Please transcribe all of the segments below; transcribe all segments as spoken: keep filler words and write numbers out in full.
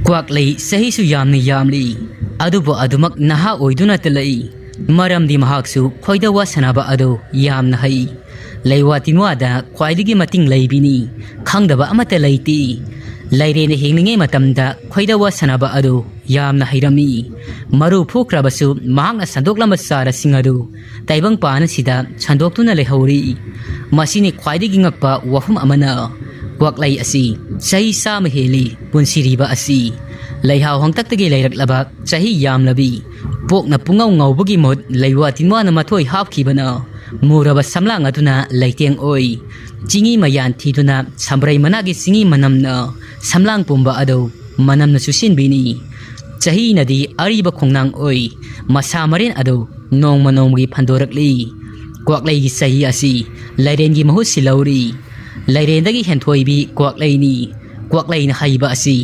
ꯀ꯭ꯋꯥꯛꯂꯩ ꯆꯍꯤꯁꯨ ꯌꯥꯝꯅ ꯌꯥꯝꯂꯤ, ꯑꯗꯨꯕꯨ ꯑꯗꯨꯃꯛ ꯅꯍꯥ ꯑꯣꯏꯗꯨꯅꯇ ꯂꯩ꯫ ꯃꯔꯝꯗꯤ ꯃꯍꯥꯛꯁꯨ ꯈꯣꯏꯗꯧ ꯋꯥꯁꯟꯅꯕ ꯑꯗꯨ ꯌꯥꯝꯅ ꯍꯩ꯫ ꯂꯩꯋꯥ ꯇꯤꯟꯋꯥꯗ ꯈ꯭ꯋꯥꯏꯗꯒꯤ ꯃꯇꯤꯡ ꯂꯩꯕꯤꯅꯤ, ꯈꯪꯗꯕ ꯑꯃꯠꯇ ꯂꯩꯇꯦ꯫ ꯂꯩꯔꯦꯟꯅ ꯍꯤꯡꯂꯤꯉꯩ ꯃꯇꯝꯗ ꯈꯣꯏꯗꯧ ꯋꯥꯁꯟꯅꯕ ꯑꯗꯨ ꯌꯥꯝꯅ ꯍꯩꯔꯝꯃꯤ꯫ ꯃꯔꯨ ꯐꯨꯈ꯭ꯔꯕꯁꯨ ꯃꯍꯥꯛꯅ ꯁꯟꯗꯣꯛꯂꯝꯕ ꯆꯥꯔꯁꯤꯡ ꯑꯗꯨ ꯇꯥꯏꯕꯪꯄꯥꯟ ꯑꯁꯤꯗ ꯁꯟꯗꯣꯛꯇꯨꯅ ꯂꯩꯍꯧꯔꯤ꯫ ꯃꯁꯤꯅꯤ ꯈ꯭ꯋꯥꯏꯗꯒꯤ ꯉꯛꯄ ꯋꯥꯐꯝ ꯑꯃꯅ꯫ ꯀ꯭ꯋꯥꯛꯂꯩ ꯑꯁꯤ ꯆꯍꯤ ꯆꯥꯝꯃ ꯍꯦꯜꯂꯤ ꯄꯨꯟꯁꯤꯔꯤꯕ ꯑꯁꯤ꯫ ꯂꯩꯍꯥꯎ ꯍꯪꯇꯛꯇꯒꯤ ꯂꯩꯔꯛꯂꯕ ꯆꯍꯤ ꯌꯥꯝꯂꯕꯤ ꯄꯣꯛꯅ ꯄꯨꯡꯉꯧ ꯉꯧꯕꯒꯤ ꯃꯍꯨꯠ ꯂꯩꯋꯥ ꯇꯤꯟꯋꯥꯅ ꯃꯊꯣꯏ ꯍꯥꯞꯈꯤꯕꯅ ꯃꯨꯔꯕ ꯁꯝꯂꯥꯡ ꯑꯗꯨꯅ ꯂꯩꯇꯦꯡ ꯑꯣꯏ꯫ ꯆꯤꯡꯍꯤ ꯃꯌꯥꯟ ꯊꯤꯗꯨꯅ ꯁꯝꯕ꯭ꯔꯩ ꯃꯅꯥꯒꯤ ꯆꯤꯡꯍꯤ ꯃꯅꯝꯅ ꯁꯝꯂꯥꯡ ꯄꯨꯝꯕ ꯑꯗꯨ ꯃꯅꯝꯅ ꯆꯨꯁꯤꯟꯕꯤꯅꯤ꯫ ꯆꯍꯤꯅꯗꯤ ꯑꯔꯤꯕ ꯈꯣꯡꯅꯥꯡ ꯑꯣꯏ꯫ ꯃꯁꯥ ꯃꯔꯦꯟ ꯑꯗꯨ ꯅꯣꯡꯃ ꯅꯣꯡꯃꯒꯤ ꯐꯟꯗꯣꯔꯛꯂꯤ꯫ ꯀ꯭ꯋꯥꯛꯂꯩꯒꯤ ꯆꯍꯤ ꯑꯁꯤ ꯂꯩꯔꯦꯟꯒꯤ ꯃꯍꯨꯠ ꯁꯤꯜꯍꯧꯔꯤ꯫ ꯂꯩꯔꯦꯟꯗꯒꯤ ꯍꯦꯟꯊꯣꯏꯕꯤ ꯀ꯭ꯋꯥꯛꯂꯩꯅꯤ꯫ ꯀ꯭ꯋꯥꯛꯂꯩꯅ ꯍꯩꯕ ꯑꯁꯤ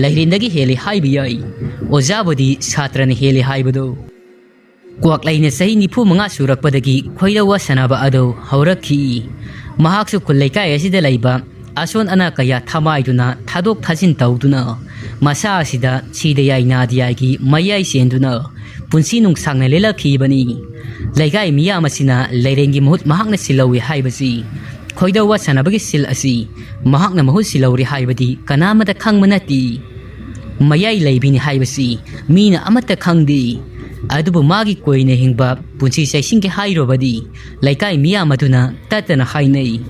ꯂꯩꯔꯦꯟꯗꯒꯤ ꯍꯦꯜꯂꯤ ꯍꯥꯏꯕ ꯌꯥꯏ꯫ ꯑꯣꯖꯥꯕꯨꯗꯤ ꯁꯥꯇ꯭ꯔꯅ ꯍꯦꯜꯂꯤ ꯍꯥꯏꯕꯗꯨ꯫ ꯀ꯭ꯋꯥꯛꯂꯩꯅ ꯆꯍꯤ ꯅꯤꯐꯨ ꯃꯉꯥ ꯁꯨꯔꯛꯄꯗꯒꯤ ꯈꯣꯏꯗꯧ ꯋꯥꯁꯟꯅꯕ ꯑꯗꯨ ꯍꯧꯔꯛꯈꯤ꯫ ꯃꯍꯥꯛꯁꯨ ꯈꯨꯜ ꯂꯩꯀꯥꯏ ꯑꯁꯤꯗ ꯂꯩꯕ ꯑꯁꯣꯟ ꯑꯅꯥ ꯀꯌꯥ ꯊꯃꯥꯏꯗꯨꯅ ꯊꯥꯗꯣꯛ ꯊꯥꯖꯤꯟ ꯇꯧꯗꯨꯅ ꯃꯁꯥ ꯑꯁꯤꯗ ꯁꯤꯗ ꯌꯥꯏ ꯅꯥꯗ ꯌꯥꯏꯒꯤ ꯃꯌꯥꯏ ꯆꯦꯟꯗꯨꯅ ꯄꯨꯟꯁꯤ ꯅꯨꯡꯁꯥꯡꯅ ꯂꯦꯜꯂꯛꯈꯤꯕꯅꯤ꯫ ꯂꯩꯀꯥꯏ ꯃꯤꯌꯥꯝ ꯑꯁꯤꯅ ꯂꯩꯔꯦꯟꯒꯤ ꯃꯍꯨꯠ ꯃꯍꯥꯛꯅ ꯁꯤꯜꯍꯧꯏ ꯍꯥꯏꯕꯁꯤ, ꯈꯣꯏꯗꯧ ꯋꯥꯁꯟꯅꯕꯒꯤ ꯁꯤꯜ ꯑꯁꯤ ꯃꯍꯥꯛꯅ ꯃꯍꯨꯠ ꯁꯤꯜꯍꯧꯔꯤ ꯍꯥꯏꯕꯗꯤ ꯀꯅꯥꯃꯠꯇ ꯈꯪꯕ ꯅꯠꯇꯦ꯫ ꯃꯌꯥꯏ ꯂꯩꯕꯤꯅꯤ ꯍꯥꯏꯕꯁꯤ ꯃꯤꯅ ꯑꯃꯠꯇ ꯈꯪꯗꯦ꯫ ꯑꯗꯨꯕꯨ ꯃꯥꯒꯤ ꯀꯨꯏꯅ ꯍꯤꯡꯕ ꯄꯨꯟꯁꯤ ꯆꯩꯁꯤꯡꯒꯦ ꯍꯥꯏꯔꯨꯕꯗꯤ ꯂꯩꯀꯥꯏ ꯃꯤꯌꯥꯝ ꯑꯗꯨꯅ ꯇꯠꯇꯅ ꯍꯥꯏꯅꯩ,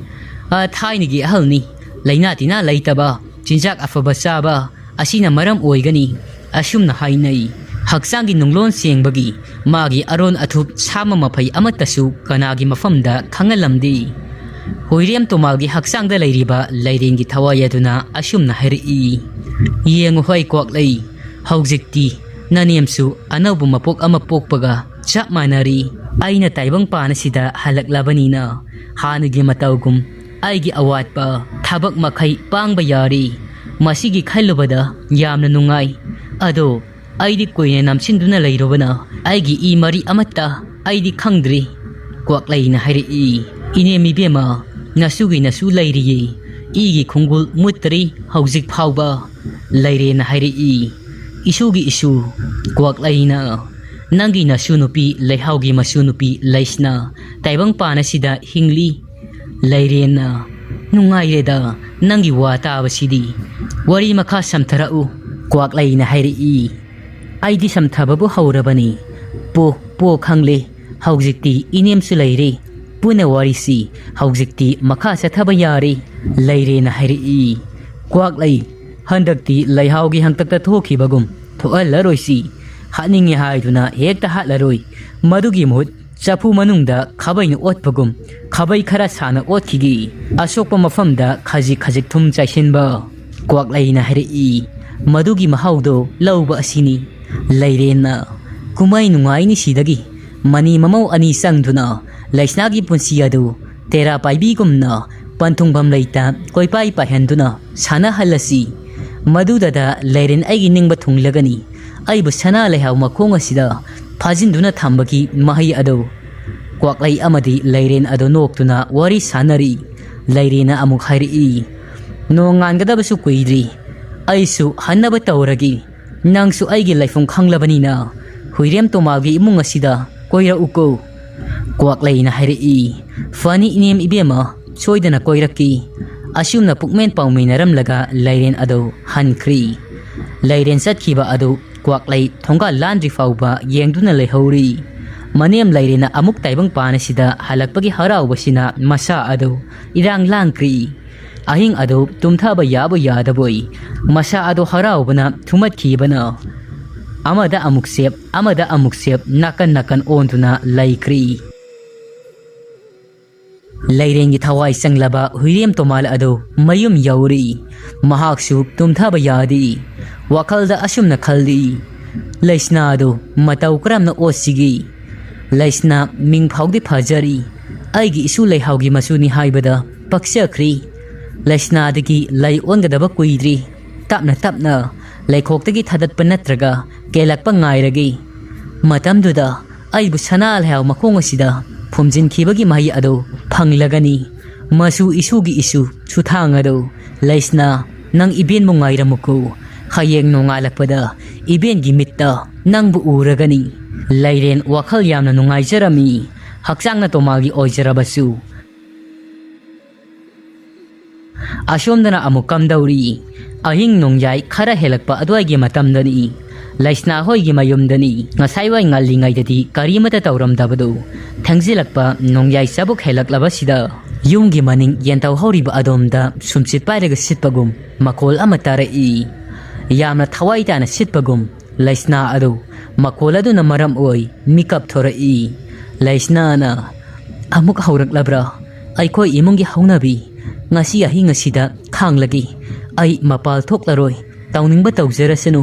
"ꯑ, ꯊꯥꯏꯅꯒꯤ ꯑꯍꯜꯅꯤ, ꯂꯩꯅꯥ ꯇꯤꯟꯅꯥ ꯂꯩꯇꯕ, ꯆꯤꯟꯖꯥꯛ ꯑꯐꯕ ꯆꯥꯕ ꯑꯁꯤꯅ ꯃꯔꯝ ꯑꯣꯏꯒꯅꯤ" ꯑꯁꯨꯝꯅ ꯍꯥꯏꯅꯩ꯫ ꯍꯛꯆꯥꯡꯒꯤ ꯅꯨꯡꯂꯣꯟ ꯁꯦꯡꯕꯒꯤ ꯃꯥꯒꯤ ꯑꯔꯣꯟ ꯑꯊꯨꯞ ꯁꯥꯃ ꯃꯐꯩ ꯑꯃꯠꯇꯁꯨ ꯀꯅꯥꯒꯤ ꯃꯐꯝꯗ ꯈꯪꯍꯜꯂꯝꯗꯦ꯫ ꯍꯨꯏꯔꯦꯝ ꯇꯣꯃꯥꯜꯒꯤ ꯍꯛꯆꯥꯡꯗ ꯂꯩꯔꯤꯕ ꯂꯩꯔꯦꯟꯒꯤ ꯊꯋꯥꯏ ꯑꯗꯨꯅ ꯑꯁꯨꯝꯅ ꯍꯥꯏꯔꯛꯏ, "ꯌꯦꯡꯉꯨ ꯍꯣꯏ ꯀ꯭ꯋꯥꯛꯂꯩ, ꯍꯧꯖꯤꯛꯇꯤ ꯅꯅꯦꯝꯁꯨ ꯑꯅꯧꯕ ꯃꯄꯣꯛ ꯑꯃ ꯄꯣꯛꯄꯒ ꯆꯞ ꯃꯥꯟꯅꯔꯤ꯫ ꯑꯩꯅ ꯇꯥꯏꯕꯪꯄꯥꯟ ꯑꯁꯤꯗ ꯍꯜꯂꯛꯂꯕꯅꯤꯅ ꯍꯥꯟꯅꯒꯤ ꯃꯇꯧꯒꯨꯝ ꯑꯩꯒꯤ ꯑꯋꯥꯠꯄ ꯊꯕꯛ ꯃꯈꯩ ꯄꯥꯡꯕ ꯌꯥꯔꯤ꯫ ꯃꯁꯤꯒꯤ ꯈꯜꯂꯨꯕꯗ ꯌꯥꯝꯅ ꯅꯨꯡꯉꯥꯏ꯫ ꯑꯗꯣ ꯑꯩꯗꯤ ꯀꯨꯏꯅ ꯅꯝꯁꯤꯟꯗꯨꯅ ꯂꯩꯔꯨꯕꯅ ꯑꯩꯒꯤ ꯏ ꯃꯔꯤ ꯑꯃꯠꯇ ꯑꯩꯗꯤ ꯈꯪꯗ꯭ꯔꯤ"꯫ ꯀ꯭ꯋꯥꯛꯂꯩꯅ ꯍꯥꯏꯔꯛꯏ, "ꯏꯅꯦꯝ ꯏꯕꯦꯝꯃ, ꯅꯁꯨꯒꯤ ꯅꯁꯨ ꯂꯩꯔꯤꯌꯦ꯫ ꯏꯒꯤ ꯈꯣꯡꯒꯨꯜ ꯃꯨꯠꯇ꯭ꯔꯤ ꯍꯧꯖꯤꯛ ꯐꯥꯎꯕ"꯫ ꯂꯩꯔꯦꯟꯅ ꯍꯥꯏꯔꯛꯏ, "ꯏꯁꯨꯒꯤ ꯏꯁꯨ ꯀ꯭ꯋꯥꯛꯂꯩꯅ, ꯅꯪꯒꯤ ꯅꯁꯨ ꯅꯨꯄꯤ ꯂꯩꯍꯥꯎꯒꯤ ꯃꯁꯨ ꯅꯨꯄꯤ ꯂꯩꯁꯅꯥ ꯇꯥꯏꯕꯪ ꯄꯥꯟ ꯑꯁꯤꯗ ꯍꯤꯡꯂꯤ꯫ ꯂꯩꯔꯦꯟꯅ, ꯅꯨꯡꯉꯥꯏꯔꯦꯗ ꯅꯪꯒꯤ ꯋꯥ ꯇꯥꯕꯁꯤꯗꯤ꯫ ꯋꯥꯔꯤ ꯃꯈꯥ ꯁꯝꯊꯔꯛꯎ", ꯀ꯭ꯋꯥꯛꯂꯩꯅ ꯍꯥꯏꯔꯛꯏ꯫ "ꯑꯩꯗꯤ ꯁꯝꯊꯕꯕꯨ ꯍꯧꯔꯕꯅꯤ꯫ ꯄꯣ, ꯄꯣ ꯈꯪꯂꯦ꯫ ꯍꯧꯖꯤꯛꯇꯤ ꯏꯅꯦꯝꯁꯨ ꯂꯩꯔꯦ꯫ ꯄꯨꯟꯅ ꯋꯥꯔꯤꯁꯤ ꯍꯧꯖꯤꯛꯇꯤ ꯃꯈꯥ ꯆꯠꯊꯕ ꯌꯥꯔꯦ", ꯂꯩꯔꯦꯟꯅ ꯍꯥꯏꯔꯛꯏ꯫ ꯀ꯭ꯋꯥꯛꯂꯩ, ꯍꯟꯗꯛꯇꯤ ꯂꯩꯍꯥꯎꯒꯤ ꯍꯪꯇꯛꯇ ꯊꯣꯛꯈꯤꯕꯒꯨꯝ ꯊꯣꯛꯍꯜꯂꯔꯣꯏꯁꯤ꯫ ꯍꯥꯠꯅꯤꯡꯉꯤ ꯍꯥꯏꯗꯨꯅ ꯍꯦꯛꯇ ꯍꯥꯠꯂꯔꯣꯏ꯫ ꯃꯗꯨꯒꯤ ꯃꯍꯨꯠ ꯆꯐꯨ ꯃꯅꯨꯡꯗ ꯈꯥꯕꯩꯅ ꯑꯣꯠꯄꯒꯨꯝ ꯈꯥꯕꯩ ꯈꯔ ꯁꯥꯅ ꯑꯣꯠꯈꯤꯒꯦ꯫ ꯑꯁꯣꯛꯄ ꯃꯐꯝꯗ ꯈꯖꯤꯛ ꯈꯖꯤꯛ ꯊꯨꯝ ꯆꯥꯏꯁꯤꯟꯕ꯫ ꯀ꯭ꯋꯥꯛꯂꯩꯅ ꯍꯥꯏꯔꯛꯏ, "ꯃꯗꯨꯒꯤ ꯃꯍꯥꯎꯗꯣ ꯂꯧꯕ ꯑꯁꯤꯅꯤ"꯫ ꯂꯩꯔꯦꯟꯅ, "ꯀꯨꯝꯍꯩ ꯅꯨꯡꯉꯥꯏꯅꯤ ꯁꯤꯗꯒꯤ꯫ ꯃꯅꯤ ꯃꯃꯧ ꯑꯅꯤ ꯆꯪꯗꯨꯅ ꯂꯩꯁꯅꯥꯒꯤ ꯄꯨꯟꯁꯤ ꯑꯗꯨ ꯇꯦꯔꯥ ꯄꯥꯏꯕꯤꯒꯨꯝꯅ ꯄꯟꯊꯨꯡꯐꯝ ꯂꯩꯇ ꯀꯣꯏꯄꯥꯏ ꯄꯥꯏꯍꯟꯗꯨꯅ ꯁꯥꯟꯅꯍꯜꯂꯁꯤ꯫ ꯃꯗꯨꯗꯗ ꯂꯩꯔꯦꯟ ꯑꯩꯒꯤ ꯅꯤꯡꯕ ꯊꯨꯡꯂꯒꯅꯤ꯫ ꯑꯩꯕꯨ ꯁꯅꯥ ꯂꯩꯍꯥꯎ ꯃꯈꯣꯡ ꯑꯁꯤꯗ ꯐꯥꯖꯤꯟꯗꯨꯅ ꯊꯝꯕꯒꯤ ꯃꯍꯩ ꯑꯗꯨ"꯫ ꯀ꯭ꯋꯥꯛꯂꯩ ꯑꯃꯗꯤ ꯂꯩꯔꯦꯟ ꯑꯗꯨ ꯅꯣꯛꯇꯨꯅ ꯋꯥꯔꯤ ꯁꯥꯟꯅꯔꯤ꯫ ꯂꯩꯔꯦꯟꯅ ꯑꯃꯨꯛ ꯍꯥꯏꯔꯛꯏ, "ꯅꯣꯡ ꯉꯥꯟꯒꯗꯕꯁꯨ ꯀꯨꯏꯗ꯭ꯔꯤ꯫ ꯑꯩꯁꯨ ꯍꯟꯅꯕ ꯇꯧꯔꯒꯦ꯫ ꯅꯪꯁꯨ ꯑꯩꯒꯤ ꯂꯩꯐꯝ ꯈꯪꯂꯕꯅꯤꯅ ꯍꯨꯏꯔꯦꯝ ꯇꯣꯃꯥꯜꯒꯤ ꯏꯃꯨꯡ ꯑꯁꯤꯗ ꯀꯣꯏꯔꯛꯎꯀꯣ"꯫ ꯀ꯭ꯋꯥꯛꯂꯩꯅ ꯍꯥꯏꯔꯛꯏ, "ꯐꯅꯤ ꯏꯅꯦꯝ ꯏꯕꯦꯝꯃ, ꯁꯣꯏꯗꯅ ꯀꯣꯏꯔꯛꯀꯦ"꯫ ꯑꯁꯨꯝꯅ ꯄꯨꯛꯃꯦꯟ ꯄꯥꯎꯃꯦꯟꯅꯔꯝꯂꯒ ꯂꯩꯔꯦꯟ ꯑꯗꯨ ꯍꯟꯈ꯭ꯔꯤ꯫ ꯂꯩꯔꯦꯟ ꯆꯠꯈꯤꯕ ꯑꯗꯨ ꯀ꯭ꯋꯥꯛꯂꯩ ꯊꯣꯡꯒꯥꯜ ꯂꯥꯟꯗ꯭ꯔꯤ ꯐꯥꯎꯕ ꯌꯦꯡꯗꯨꯅ ꯂꯩꯍꯧꯔꯤ꯫ ꯃꯅꯦꯝ ꯂꯩꯔꯦꯟꯅ ꯑꯃꯨꯛ ꯇꯥꯏꯕꯪ ꯄꯥꯟ ꯑꯁꯤꯗ ꯍꯜꯂꯛꯄꯒꯤ ꯍꯔꯥꯎꯕꯁꯤꯅ ꯃꯁꯥ ꯑꯗꯨ ꯏꯔꯥꯡ ꯂꯥꯡꯈ꯭ꯔꯤ꯫ ꯑꯍꯤꯡ ꯑꯗꯨ ꯇꯨꯝꯊꯕ ꯌꯥꯕꯣꯏ ꯌꯥꯗꯕꯣꯏ ꯃꯁꯥ ꯑꯗꯨ ꯍꯔꯥꯎꯕꯅ ꯊꯨꯝꯍꯠꯈꯤꯕꯅ ꯑꯃꯗ ꯑꯃꯨꯛ ꯁꯦꯞ, ꯑꯃꯗ ꯑꯃꯨꯛ ꯁꯦꯞ, ꯅꯥꯀꯟ ꯅꯥꯀꯟ ꯑꯣꯟꯗꯨꯅ ꯂꯩꯈ꯭ꯔꯤ꯫ ꯂꯩꯔꯦꯟꯒꯤ ꯊꯋꯥꯏ ꯆꯪꯂꯕ ꯍꯨꯏꯔꯦꯝ ꯇꯣꯃꯥꯜ ꯑꯗꯨ ꯃꯌꯨꯝ ꯌꯧꯔꯤ꯫ ꯃꯍꯥꯛꯁꯨ ꯇꯨꯝꯊꯕ ꯌꯥꯗꯦ꯫ ꯋꯥꯈꯜꯗ ꯑꯁꯨꯝꯅ ꯈꯜꯂꯤ, "ꯂꯩꯁꯅꯥ ꯑꯗꯨ ꯃꯇꯧ ꯀꯔꯝꯅ ꯑꯣꯠꯁꯤꯒꯦ? ꯂꯩꯁꯅꯥ ꯃꯤꯡ ꯐꯥꯎꯗꯤ ꯐꯖꯔꯤ, ꯑꯩꯒꯤ ꯏꯁꯨ ꯂꯩꯍꯥꯎꯒꯤ ꯃꯆꯨꯅꯤ ꯍꯥꯏꯕꯗ ꯄꯛꯆꯈ꯭ꯔꯤ꯫ ꯂꯩꯁꯅꯥꯗꯒꯤ ꯂꯩ ꯑꯣꯟꯒꯗꯕ ꯀꯨꯏꯗ꯭ꯔꯤ꯫ ꯇꯞꯅ ꯇꯞꯅ ꯂꯩꯈꯣꯛꯇꯒꯤ ꯊꯥꯗꯠꯄ ꯅꯠꯇ꯭ꯔꯒ ꯀꯦꯜꯂꯛꯄ ꯉꯥꯏꯔꯒꯦ꯫ ꯃꯇꯝꯗꯨꯗ ꯑꯩꯕꯨ ꯁꯅꯥ ꯂꯩꯍꯥꯎ ꯃꯈꯣꯡ ꯑꯁꯤꯗ ꯐꯨꯝꯖꯤꯟꯈꯤꯕꯒꯤ ꯃꯍꯩ ꯑꯗꯨ ꯐꯪꯂꯒꯅꯤ꯫ ꯃꯁꯨ ꯏꯁꯨꯒꯤ ꯏꯁꯨ ꯁꯨꯊꯥꯡ ꯑꯗꯨ ꯂꯩꯁꯅꯥ ꯅꯪ ꯏꯕꯦꯟꯕꯨ ꯉꯥꯏꯔꯝꯃꯨꯀꯣ꯫ ꯍꯌꯦꯡ ꯅꯣꯡꯉꯥꯜꯂꯛꯄꯗ ꯏꯕꯦꯟꯒꯤ ꯃꯤꯠꯇ ꯅꯪꯕꯨ ꯎꯔꯒꯅꯤ꯫ ꯂꯩꯔꯦꯟ ꯋꯥꯈꯜ ꯌꯥꯝꯅ ꯅꯨꯡꯉꯥꯏꯖꯔꯝꯃꯤ꯫ ꯍꯛꯆꯥꯡꯅ ꯇꯣꯃꯥꯒꯤ ꯑꯣꯏꯖꯔꯕꯁꯨ꯫ ꯑꯁꯣꯝꯗꯅ ꯑꯃꯨꯛ ꯀꯝꯗꯧꯔꯤ? ꯑꯍꯤꯡ ꯅꯣꯡꯌꯥꯏ ꯈꯔ ꯍꯦꯜꯂꯛꯄ ꯑꯗꯨꯋꯥꯏꯒꯤ ꯃꯇꯝꯗꯅꯤ꯫ ꯂꯩꯁꯅꯥ ꯍꯣꯏꯒꯤ ꯃꯌꯨꯝꯗꯅꯤ꯫ ꯉꯁꯥꯏꯋꯥꯏ ꯉꯜꯂꯤꯉꯩꯗꯗꯤ ꯀꯔꯤꯃꯠꯇ ꯇꯧꯔꯝꯗꯕꯗꯨ ꯊꯦꯡꯖꯤꯜꯂꯛꯄ ꯅꯣꯡꯌꯥꯏ ꯆꯕꯨꯛ ꯍꯦꯜꯂꯛꯂꯕꯁꯤꯗ ꯌꯨꯝꯒꯤ ꯃꯅꯤꯡ ꯌꯦꯟꯊꯧ ꯍꯧꯔꯤꯕ ꯑꯗꯣꯝꯗ ꯁꯨꯝꯆꯤꯠ ꯄꯥꯏꯔꯒ ꯁꯤꯠꯄꯒꯨꯝ ꯃꯈꯣꯜ ꯑꯃ ꯇꯥꯔꯛꯏ꯫ ꯌꯥꯝꯅ ꯊꯋꯥꯏ ꯇꯥꯅ ꯁꯤꯠꯄꯒꯨꯝ ꯂꯩꯁꯅꯥ ꯑꯗꯨ ꯃꯈꯣꯜ ꯑꯗꯨꯅ ꯃꯔꯝ ꯑꯣꯏ ꯃꯤꯀꯞ ꯊꯣꯔꯛꯏ꯫ ꯂꯩꯁꯅꯥꯅ, "ꯑꯃꯨꯛ ꯍꯧꯔꯛꯂꯕ꯭ꯔꯥ? ꯑꯩꯈꯣꯏ ꯏꯃꯨꯡꯒꯤ ꯍꯧꯅꯕꯤ꯫ ꯉꯁꯤ ꯑꯍꯤꯡ ꯑꯁꯤꯗ ꯈꯥꯡꯂꯒꯦ꯫ ꯑꯩ ꯃꯄꯥꯜ ꯊꯣꯛꯂꯔꯣꯏ꯫ ꯇꯧꯅꯤꯡꯕ ꯇꯧꯖꯔꯁꯅꯨ꯫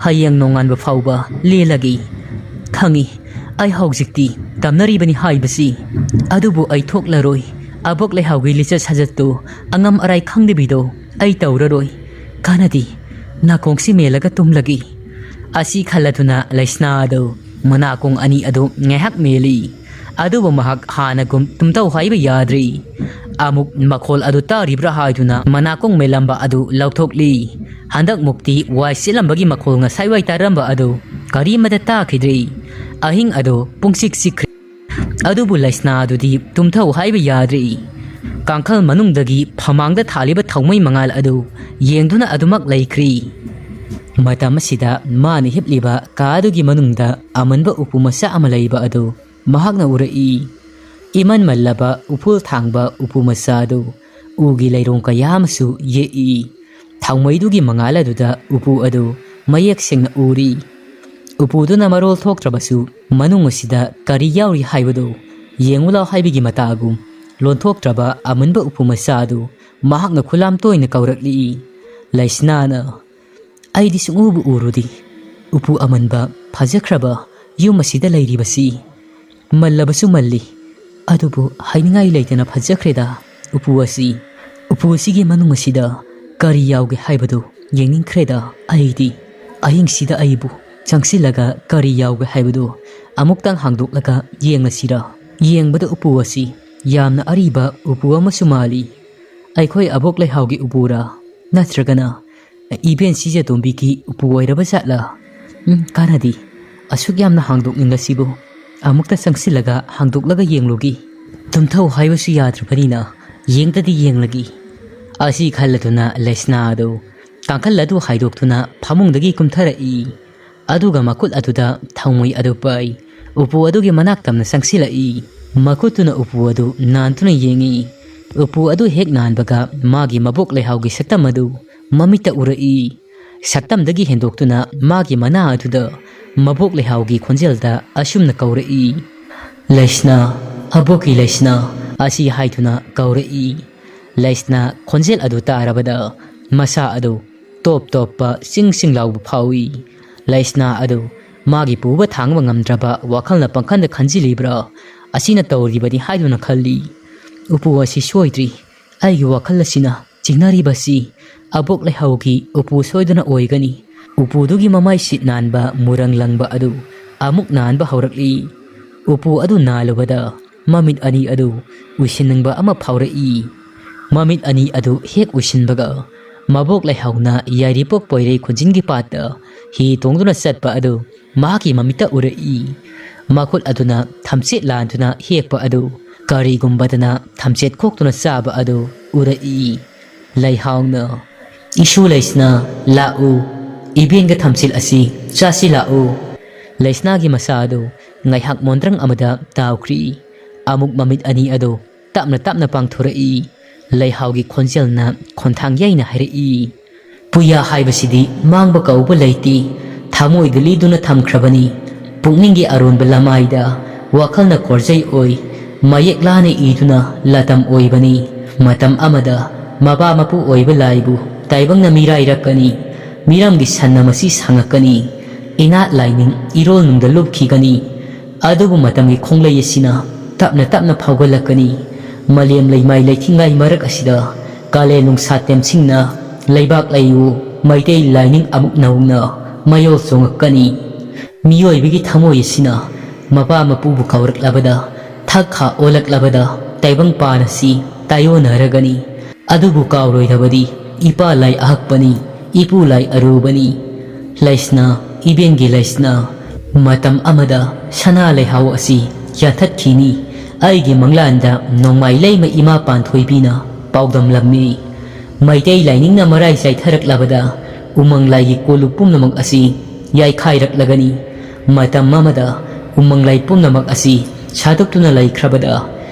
ꯍꯌꯦꯡ ꯅꯣꯡꯉꯥꯟꯕ ꯐꯥꯎꯕ ꯂꯦꯜꯂꯒꯦ꯫ ꯈꯪꯏ, ꯑꯩ ꯍꯧꯖꯤꯛꯇꯤ ꯇꯝꯅꯔꯤꯕꯅꯤ ꯍꯥꯏꯕꯁꯤ꯫ ꯑꯗꯨꯕꯨ ꯑꯩ ꯊꯣꯛꯂꯔꯣꯏ꯫ ꯑꯕꯣꯛ ꯂꯩꯍꯥꯎꯒꯤ ꯂꯤꯆꯠ ꯁꯥꯖꯠꯇꯨ ꯑꯉꯝ ꯑꯔꯥꯏ ꯈꯪꯗꯕꯤꯗꯣ ꯑꯩ ꯇꯧꯔꯔꯣꯏ꯫ ꯀꯥꯟꯅꯗꯦ꯫ ꯅꯥꯀꯣꯡꯁꯤ ꯃꯦꯜꯂꯒ ꯇꯨꯝꯂꯒꯦ꯫" ꯑꯁꯤ ꯈꯜꯂꯗꯨꯅ ꯂꯩꯁꯅꯥ ꯑꯗꯨ ꯃꯅꯥꯀꯣꯡ ꯑꯅꯤ ꯑꯗꯨ ꯉꯥꯏꯍꯥꯛ ꯃꯦꯜꯂꯤ꯫ ꯑꯗꯨꯕꯨ ꯃꯍꯥꯛ ꯍꯥꯟꯅꯒꯨꯝ ꯇꯨꯝꯊꯧ ꯍꯥꯏꯕ ꯌꯥꯗ꯭ꯔꯤ꯫ ꯑꯃꯨꯛ ꯃꯈꯣꯜ ꯑꯗꯨ ꯇꯥꯔꯤꯕ꯭ꯔꯥ ꯍꯥꯏꯗꯨꯅ ꯃꯅꯥꯀꯣꯡ ꯃꯦꯜꯂꯝꯕ ꯑꯗꯨ ꯂꯧꯊꯣꯛꯂꯤ꯫ ꯍꯟꯗꯛ ꯃꯨꯛꯇꯤ ꯋꯥꯏ ꯁꯤꯠꯂꯝꯕꯒꯤ ꯃꯈꯣꯜ ꯉꯁꯥꯏꯋꯥꯏ ꯇꯥꯔꯝꯕ ꯑꯗꯨ ꯀꯔꯤꯃꯠꯇ ꯇꯥꯈꯤꯗ꯭ꯔꯤ꯫ ꯑꯍꯤꯡ ꯑꯗꯨ ꯄꯨꯡꯆꯤꯛ ꯆꯤꯛꯈ꯭ꯔꯦ꯫ ꯑꯗꯨꯕꯨ ꯂꯩꯁꯅꯥ ꯑꯗꯨꯗꯤ ꯇꯨꯝꯊꯧ ꯍꯥꯏꯕ ꯌꯥꯗ꯭ꯔꯤ꯫ ꯀꯥꯡꯈꯜ ꯃꯅꯨꯡꯗꯒꯤ ꯐꯃꯥꯡꯗ ꯊꯥꯜꯂꯤꯕ ꯊꯥꯎꯃꯩ ꯃꯉꯥꯜ ꯑꯗꯨ ꯌꯦꯡꯗꯨꯅ ꯑꯗꯨꯃꯛ ꯂꯩꯈ꯭ꯔꯤ꯫ ꯃꯇꯝ ꯑꯁꯤꯗ ꯃꯥꯅ ꯍꯤꯞꯂꯤꯕ ꯀꯥ ꯑꯗꯨꯒꯤ ꯃꯅꯨꯡꯗ ꯑꯃꯟꯕ ꯎꯄꯨ ꯃꯆꯥ ꯑꯃ ꯂꯩꯕ ꯑꯗꯨ ꯃꯍꯥꯛꯅ ꯎꯔꯛꯏ꯫ ꯏꯃꯟ ꯃꯜꯂꯕ ꯎꯐꯨꯜ ꯊꯥꯡꯕ ꯎꯄꯨ ꯃꯆꯥ ꯑꯗꯨ ꯎꯒꯤ ꯂꯩꯔꯣꯡ ꯀꯌꯥ ꯑꯃꯁꯨ ꯌꯦꯛꯏ꯫ ꯊꯥꯎꯃꯩꯗꯨꯒꯤ ꯃꯉꯥꯜ ꯑꯗꯨꯗ ꯎꯄꯨ ꯑꯗꯨ ꯃꯌꯦꯛ ꯁꯦꯡꯅ ꯎꯔꯤ꯫ ꯎꯄꯨꯗꯨꯅ ꯃꯔꯣꯜ ꯊꯣꯛꯇ꯭ꯔꯕꯁꯨ ꯃꯅꯨꯡ ꯑꯁꯤꯗ ꯀꯔꯤ ꯌꯥꯎꯔꯤ ꯍꯥꯏꯕꯗꯨ ꯌꯦꯡꯉꯨ ꯂꯥꯎ ꯍꯥꯏꯕꯒꯤ ꯃꯇꯥꯒꯨꯝ ꯂꯣꯟꯊꯣꯛꯇ꯭ꯔꯕ ꯑꯃꯟꯕ ꯎꯄꯨ ꯃꯆꯥ ꯑꯗꯨ ꯃꯍꯥꯛꯅ ꯈꯨꯂꯥꯝ ꯇꯣꯏꯅ ꯀꯧꯔꯛꯂꯤ꯫ ꯂꯩꯁꯅꯥꯅ, "ꯑꯩꯗꯤ ꯁꯨꯡꯎꯕꯨ ꯎꯔꯨꯗꯦ꯫ ꯎꯄꯨ ꯑꯃꯟꯕ ꯐꯖꯈ꯭ꯔꯕ ꯌꯨꯝ ꯑꯁꯤꯗ ꯂꯩꯔꯤꯕꯁꯤ꯫ ꯃꯜꯂꯕꯁꯨ ꯃꯜꯂꯤ, ꯑꯗꯨꯕꯨ ꯍꯥꯏꯅꯤꯡꯉꯥꯏ ꯂꯩꯇꯅ ꯐꯖꯈ꯭ꯔꯦꯗ ꯎꯄꯨ ꯑꯁꯤ꯫ ꯎꯄꯨ ꯑꯁꯤꯒꯤ ꯃꯅꯨꯡ ꯑꯁꯤꯗ ꯀꯔꯤ ꯌꯥꯎꯒꯦ ꯍꯥꯏꯕꯗꯨ ꯌꯦꯡꯅꯤꯡꯈ꯭ꯔꯦꯗ ꯑꯩꯗꯤ꯫ ꯑꯍꯤꯡꯁꯤꯗ ꯑꯩꯕꯨ ꯆꯪꯁꯤꯜꯂꯒ ꯀꯔꯤ ꯌꯥꯎꯒꯦ ꯍꯥꯏꯕꯗꯨ ꯑꯃꯨꯛꯇꯪ ꯍꯥꯡꯗꯣꯛꯂꯒ ꯌꯦꯡꯂꯁꯤꯔ?" ꯌꯦꯡꯕꯗ ꯎꯄꯨ ꯑꯁꯤ ꯌꯥꯝꯅ ꯑꯔꯤꯕ ꯎꯄꯨ ꯑꯃꯁꯨ ꯃꯥꯜꯂꯤ꯫ ꯑꯩꯈꯣꯏ ꯑꯕꯣꯛ ꯂꯩꯍꯥꯎꯒꯤ ꯎꯄꯨꯔꯥ? ꯅꯠꯇ꯭ꯔꯒꯅ ꯏꯕꯦꯟ ꯁꯤꯖꯇꯣꯝꯕꯤꯒꯤ ꯎꯄꯨ ꯑꯣꯏꯔꯕ ꯖꯥꯠꯂꯥ? ꯎꯝ, ꯀꯥꯟꯅꯗꯤ꯫ ꯑꯁꯨꯛ ꯌꯥꯝꯅ ꯍꯥꯡꯗꯣꯛꯅꯤꯡꯂꯁꯤꯕꯨ ꯑꯃꯨꯛꯇ ꯆꯪꯁꯤꯜꯂꯒ ꯍꯥꯡꯗꯣꯛꯂꯒ ꯌꯦꯡꯂꯨꯒꯤ꯫ ꯇꯨꯝꯊꯧ ꯍꯥꯏꯕꯁꯨ ꯌꯥꯗ꯭ꯔꯕꯅꯤꯅ ꯌꯦꯡꯗꯗꯤ ꯌꯦꯡꯂꯒꯤ꯫ ꯑꯁꯤ ꯈꯜꯂꯗꯨꯅ ꯂꯩꯁꯅꯥ ꯑꯗꯨ ꯀꯥꯡꯈꯜ ꯑꯗꯨ ꯍꯥꯏꯗꯣꯛꯇꯨꯅ ꯐꯃꯨꯡꯗꯒꯤ ꯀꯨꯝꯊꯔꯛꯏ꯫ ꯑꯗꯨꯒ ꯃꯈꯨꯠ ꯑꯗꯨꯗ ꯊꯥꯎꯃꯩ ꯑꯗꯨ ꯄꯥꯏ꯫ ꯎꯄꯨ ꯑꯗꯨꯒꯤ ꯃꯅꯥꯛ ꯇꯝꯅ ꯆꯪꯁꯤꯜꯂꯛꯏ꯫ ꯃꯈꯨꯠꯇꯨꯅ ꯎꯄꯨ ꯑꯗꯨ ꯅꯥꯟꯗꯨꯅ ꯌꯦꯡꯏ꯫ ꯎꯄꯨ ꯑꯗꯨ ꯍꯦꯛ ꯅꯥꯟꯕꯒ ꯃꯥꯒꯤ ꯃꯕꯣꯛ ꯂꯩꯍꯥꯎꯒꯤ ꯁꯛꯇꯝ ꯑꯗꯨ ꯃꯃꯤꯠꯇ ꯎꯔꯛꯏ꯫ ꯁꯛꯇꯝꯗꯒꯤ ꯍꯦꯟꯗꯣꯛꯇꯨꯅ ꯃꯥꯒꯤ ꯃꯅꯥ ꯑꯗꯨꯗ ꯃꯕꯣꯛ ꯂꯩꯍꯥꯎꯒꯤ ꯈꯣꯟꯖꯦꯜꯗ ꯑꯁꯨꯝꯅ ꯀꯧꯔꯛꯏ, "ꯂꯩꯁꯅꯥ, ꯑꯕꯣꯛꯀꯤ ꯂꯩꯁꯅꯥ" ꯑꯁꯤ ꯍꯥꯏꯗꯨꯅ ꯀꯧꯔꯛꯏ꯫ ꯂꯩꯁꯅꯥ ꯈꯣꯟꯖꯦꯜ ꯑꯗꯨ ꯇꯥꯔꯕꯗ ꯃꯁꯥ ꯑꯗꯨ ꯇꯣꯞ ꯇꯣꯞꯄ ꯆꯤꯡ ꯆꯤꯡ ꯂꯥꯎꯕ ꯐꯥꯎꯏ꯫ ꯂꯩꯁꯅꯥ ꯑꯗꯨ ꯃꯥꯒꯤ ꯄꯨꯕ ꯊꯥꯡꯕ ꯉꯝꯗ꯭ꯔꯕ ꯋꯥꯈꯜꯅ ꯄꯪꯈꯟꯗ ꯈꯟꯖꯤꯜꯂꯤꯕ꯭ꯔꯥ? ꯑꯁꯤꯅ ꯇꯧꯔꯤꯕꯅꯤ ꯍꯥꯏꯗꯨꯅ ꯈꯜꯂꯤ꯫ ꯎꯄꯨ ꯑꯁꯤ ꯁꯣꯏꯗ꯭ꯔꯤ꯫ ꯑꯩꯒꯤ ꯋꯥꯈꯜ ꯑꯁꯤꯅ ꯆꯤꯡꯅꯔꯤꯕꯁꯤ ꯑꯕꯣꯛ ꯂꯩꯍꯥꯎꯒꯤ ꯎꯄꯨ ꯁꯣꯏꯗꯅ ꯑꯣꯏꯒꯅꯤ꯫ ꯎꯄꯨꯗꯨꯒꯤ ꯃꯃꯥꯏ ꯁꯤꯠ ꯅꯥꯟꯕ ꯃꯨꯔꯪ ꯂꯪꯕ ꯑꯗꯨ ꯑꯃꯨꯛ ꯅꯥꯟꯕ ꯍꯧꯔꯛꯂꯤ꯫ ꯎꯄꯨ ꯑꯗꯨ ꯅꯥꯜꯂꯨꯕꯗ ꯃꯃꯤꯠ ꯑꯅꯤ ꯑꯗꯨ ꯎꯏꯁꯤꯟꯅꯤꯡꯕ ꯑꯃ ꯐꯥꯎꯔꯛꯏ꯫ ꯃꯃꯤꯠ ꯑꯅꯤ ꯑꯗꯨ ꯍꯦꯛ ꯎꯏꯁꯤꯟꯕꯒ ꯃꯕꯣꯛ ꯂꯩꯍꯥꯎꯅ ꯌꯥꯏꯔꯤꯄꯣꯛ ꯄꯣꯏꯔꯩ ꯈꯨꯟꯖꯤꯟꯒꯤ ꯄꯥꯠꯇ ꯍꯤ ꯇꯣꯡꯗꯨꯅ ꯆꯠꯄ ꯑꯗꯨ ꯃꯍꯥꯛꯀꯤ ꯃꯃꯤꯠꯇ ꯎꯔꯛꯏ꯫ ꯃꯈꯨꯠ ꯑꯗꯨꯅ ꯊꯝꯆꯦꯠ ꯂꯥꯟꯗꯨꯅ ꯍꯦꯛꯄ ꯑꯗꯨ ꯀꯔꯤꯒꯨꯝꯕꯗꯅ ꯊꯝꯆꯦꯠ ꯈꯣꯛꯇꯨꯅ ꯆꯥꯕ ꯑꯗꯨ ꯎꯔꯛꯏ꯫ ꯂꯩꯍꯥꯎꯅ, "ꯏꯁꯨ ꯂꯩꯁꯅꯥ, ꯂꯥꯛꯎ, ꯏꯕꯦꯟꯒ ꯊꯝꯆꯦꯠ ꯑꯁꯤ ꯆꯥꯁꯤ ꯂꯥꯛꯎ"꯫ ꯂꯩꯁꯅꯥꯒꯤ ꯃꯁꯥ ꯑꯗꯨ ꯉꯥꯏꯍꯥꯛ ꯃꯣꯟꯗ꯭ꯔꯪ ꯑꯃꯗ ꯇꯥꯎꯈ꯭ꯔꯤ꯫ ꯑꯃꯨꯛ ꯃꯃꯤꯠ ꯑꯅꯤ ꯑꯗꯨ ꯇꯞꯅ ꯇꯞꯅ ꯄꯥꯡꯊꯣꯔꯛꯏ꯫ ꯂꯩꯍꯥꯎꯒꯤ ꯈꯣꯟꯖꯦꯜꯅ ꯈꯣꯟꯊꯥꯡ ꯌꯩꯅ ꯍꯥꯏꯔꯛꯏ, "ꯄꯨꯌꯥ ꯍꯥꯏꯕꯁꯤꯗꯤ ꯃꯥꯡꯕ ꯀꯧꯕ ꯂꯩꯇꯦ, ꯊꯃꯣꯏꯗ ꯂꯤꯗꯨꯅ ꯊꯝꯈ꯭ꯔꯕꯅꯤ꯫ ꯄꯨꯛꯅꯤꯡꯒꯤ ꯑꯔꯣꯟꯕ ꯂꯃꯥꯏꯗ ꯋꯥꯈꯜꯅ ꯈꯣꯔꯖꯩ ꯑꯣꯏ, ꯃꯌꯦꯛ ꯂꯥꯅ ꯏꯗꯨꯅ ꯂꯇꯝ ꯑꯣꯏꯕꯅꯤ꯫ ꯃꯇꯝ ꯑꯃꯗ ꯃꯄꯥ ꯃꯄꯨ ꯑꯣꯏꯕ ꯂꯥꯏꯕꯨ ꯇꯥꯏꯕꯪꯅ ꯃꯤꯔꯥꯏꯔꯛꯀꯅꯤ꯫ ꯃꯤꯔꯝꯒꯤ ꯁꯟꯅ ꯃꯁꯤ ꯁꯥꯡꯉꯛꯀꯅꯤ꯫ ꯏꯅꯥꯠ ꯂꯥꯏꯅꯤꯡ ꯏꯔꯣꯜ ꯅꯨꯡꯗ ꯂꯨꯞꯈꯤꯒꯅꯤ꯫ ꯑꯗꯨꯕꯨ ꯃꯇꯝꯒꯤ ꯈꯣꯡꯂꯩ ꯑꯁꯤꯅ ꯇꯞꯅ ꯇꯞꯅ ꯐꯥꯎꯒꯠꯂꯛꯀꯅꯤ꯫ ꯃꯥꯂꯦꯝ ꯂꯩꯃꯥꯏ ꯂꯩꯊꯤꯡꯉꯥꯏ ꯃꯔꯛ ꯑꯁꯤꯗ ꯀꯥꯂꯦꯟ ꯅꯨꯡꯁꯥ ꯇꯦꯝꯁꯤꯡꯅ ꯂꯩꯕꯥꯛ ꯂꯩꯌꯨ ꯃꯩꯇꯩ ꯂꯥꯏꯅꯤꯡ ꯑꯃꯨꯛ ꯅꯧꯅ ꯃꯌꯣꯜ ꯆꯣꯡꯉꯛꯀꯅꯤ꯫ ꯃꯤꯑꯣꯏꯕꯒꯤ ꯊꯃꯣꯏ ꯑꯁꯤꯅ ꯃꯄꯥ ꯃꯄꯨꯕꯨ ꯀꯧꯔꯛꯂꯕꯗ, ꯊꯛ ꯈꯥ ꯑꯣꯜꯂꯛꯂꯕꯗ ꯇꯥꯏꯕꯪ ꯄꯥꯟ ꯑꯁꯤ ꯇꯥꯏꯑꯣꯟꯅꯔꯒꯅꯤ꯫ ꯑꯗꯨꯕꯨ ꯀꯥꯎꯔꯣꯏꯗꯕꯗꯤ "ꯏꯄꯥ ꯂꯥꯏ ꯑꯍꯛꯄꯅꯤ, ꯏꯄꯨ ꯂꯥꯏ ꯑꯔꯨꯕꯅꯤ꯫ ꯂꯩꯁꯅꯥ, ꯏꯕꯦꯟꯒꯤ ꯂꯩꯁꯅꯥ, ꯃꯇꯝ ꯑꯃꯗ ꯁꯅꯥ ꯂꯩꯍꯥꯎ ꯑꯁꯤ ꯌꯥꯟꯊꯠꯈꯤꯅꯤ꯫ ꯑꯩꯒꯤ ꯃꯪꯂꯥꯟꯗ ꯅꯣꯡꯃꯥꯏ ꯂꯩꯃ ꯏꯃꯥ ꯄꯥꯟꯊꯣꯏꯕꯤꯅ ꯄꯥꯎꯗꯝꯂꯝꯃꯤ꯫ ꯃꯩꯇꯩ ꯂꯥꯏꯅꯤꯡꯅ ꯃꯔꯥꯏ ꯆꯥꯏꯊꯔꯛꯂꯕꯗ ꯎꯃꯪ ꯂꯥꯏꯒꯤ ꯀꯣꯂꯨꯞ ꯄꯨꯝꯅꯃꯛ ꯑꯁꯤ ꯌꯥꯏꯈꯥꯏꯔꯛꯂꯒꯅꯤ꯫ ꯃꯇꯝ ꯑꯃꯗ ꯎꯃꯪ ꯂꯥꯏ ꯄꯨꯝꯅꯃꯛ ꯑꯁꯤ ꯁꯥꯗꯣꯛꯇꯨꯅ ꯂꯩꯈ꯭ꯔꯕꯗ,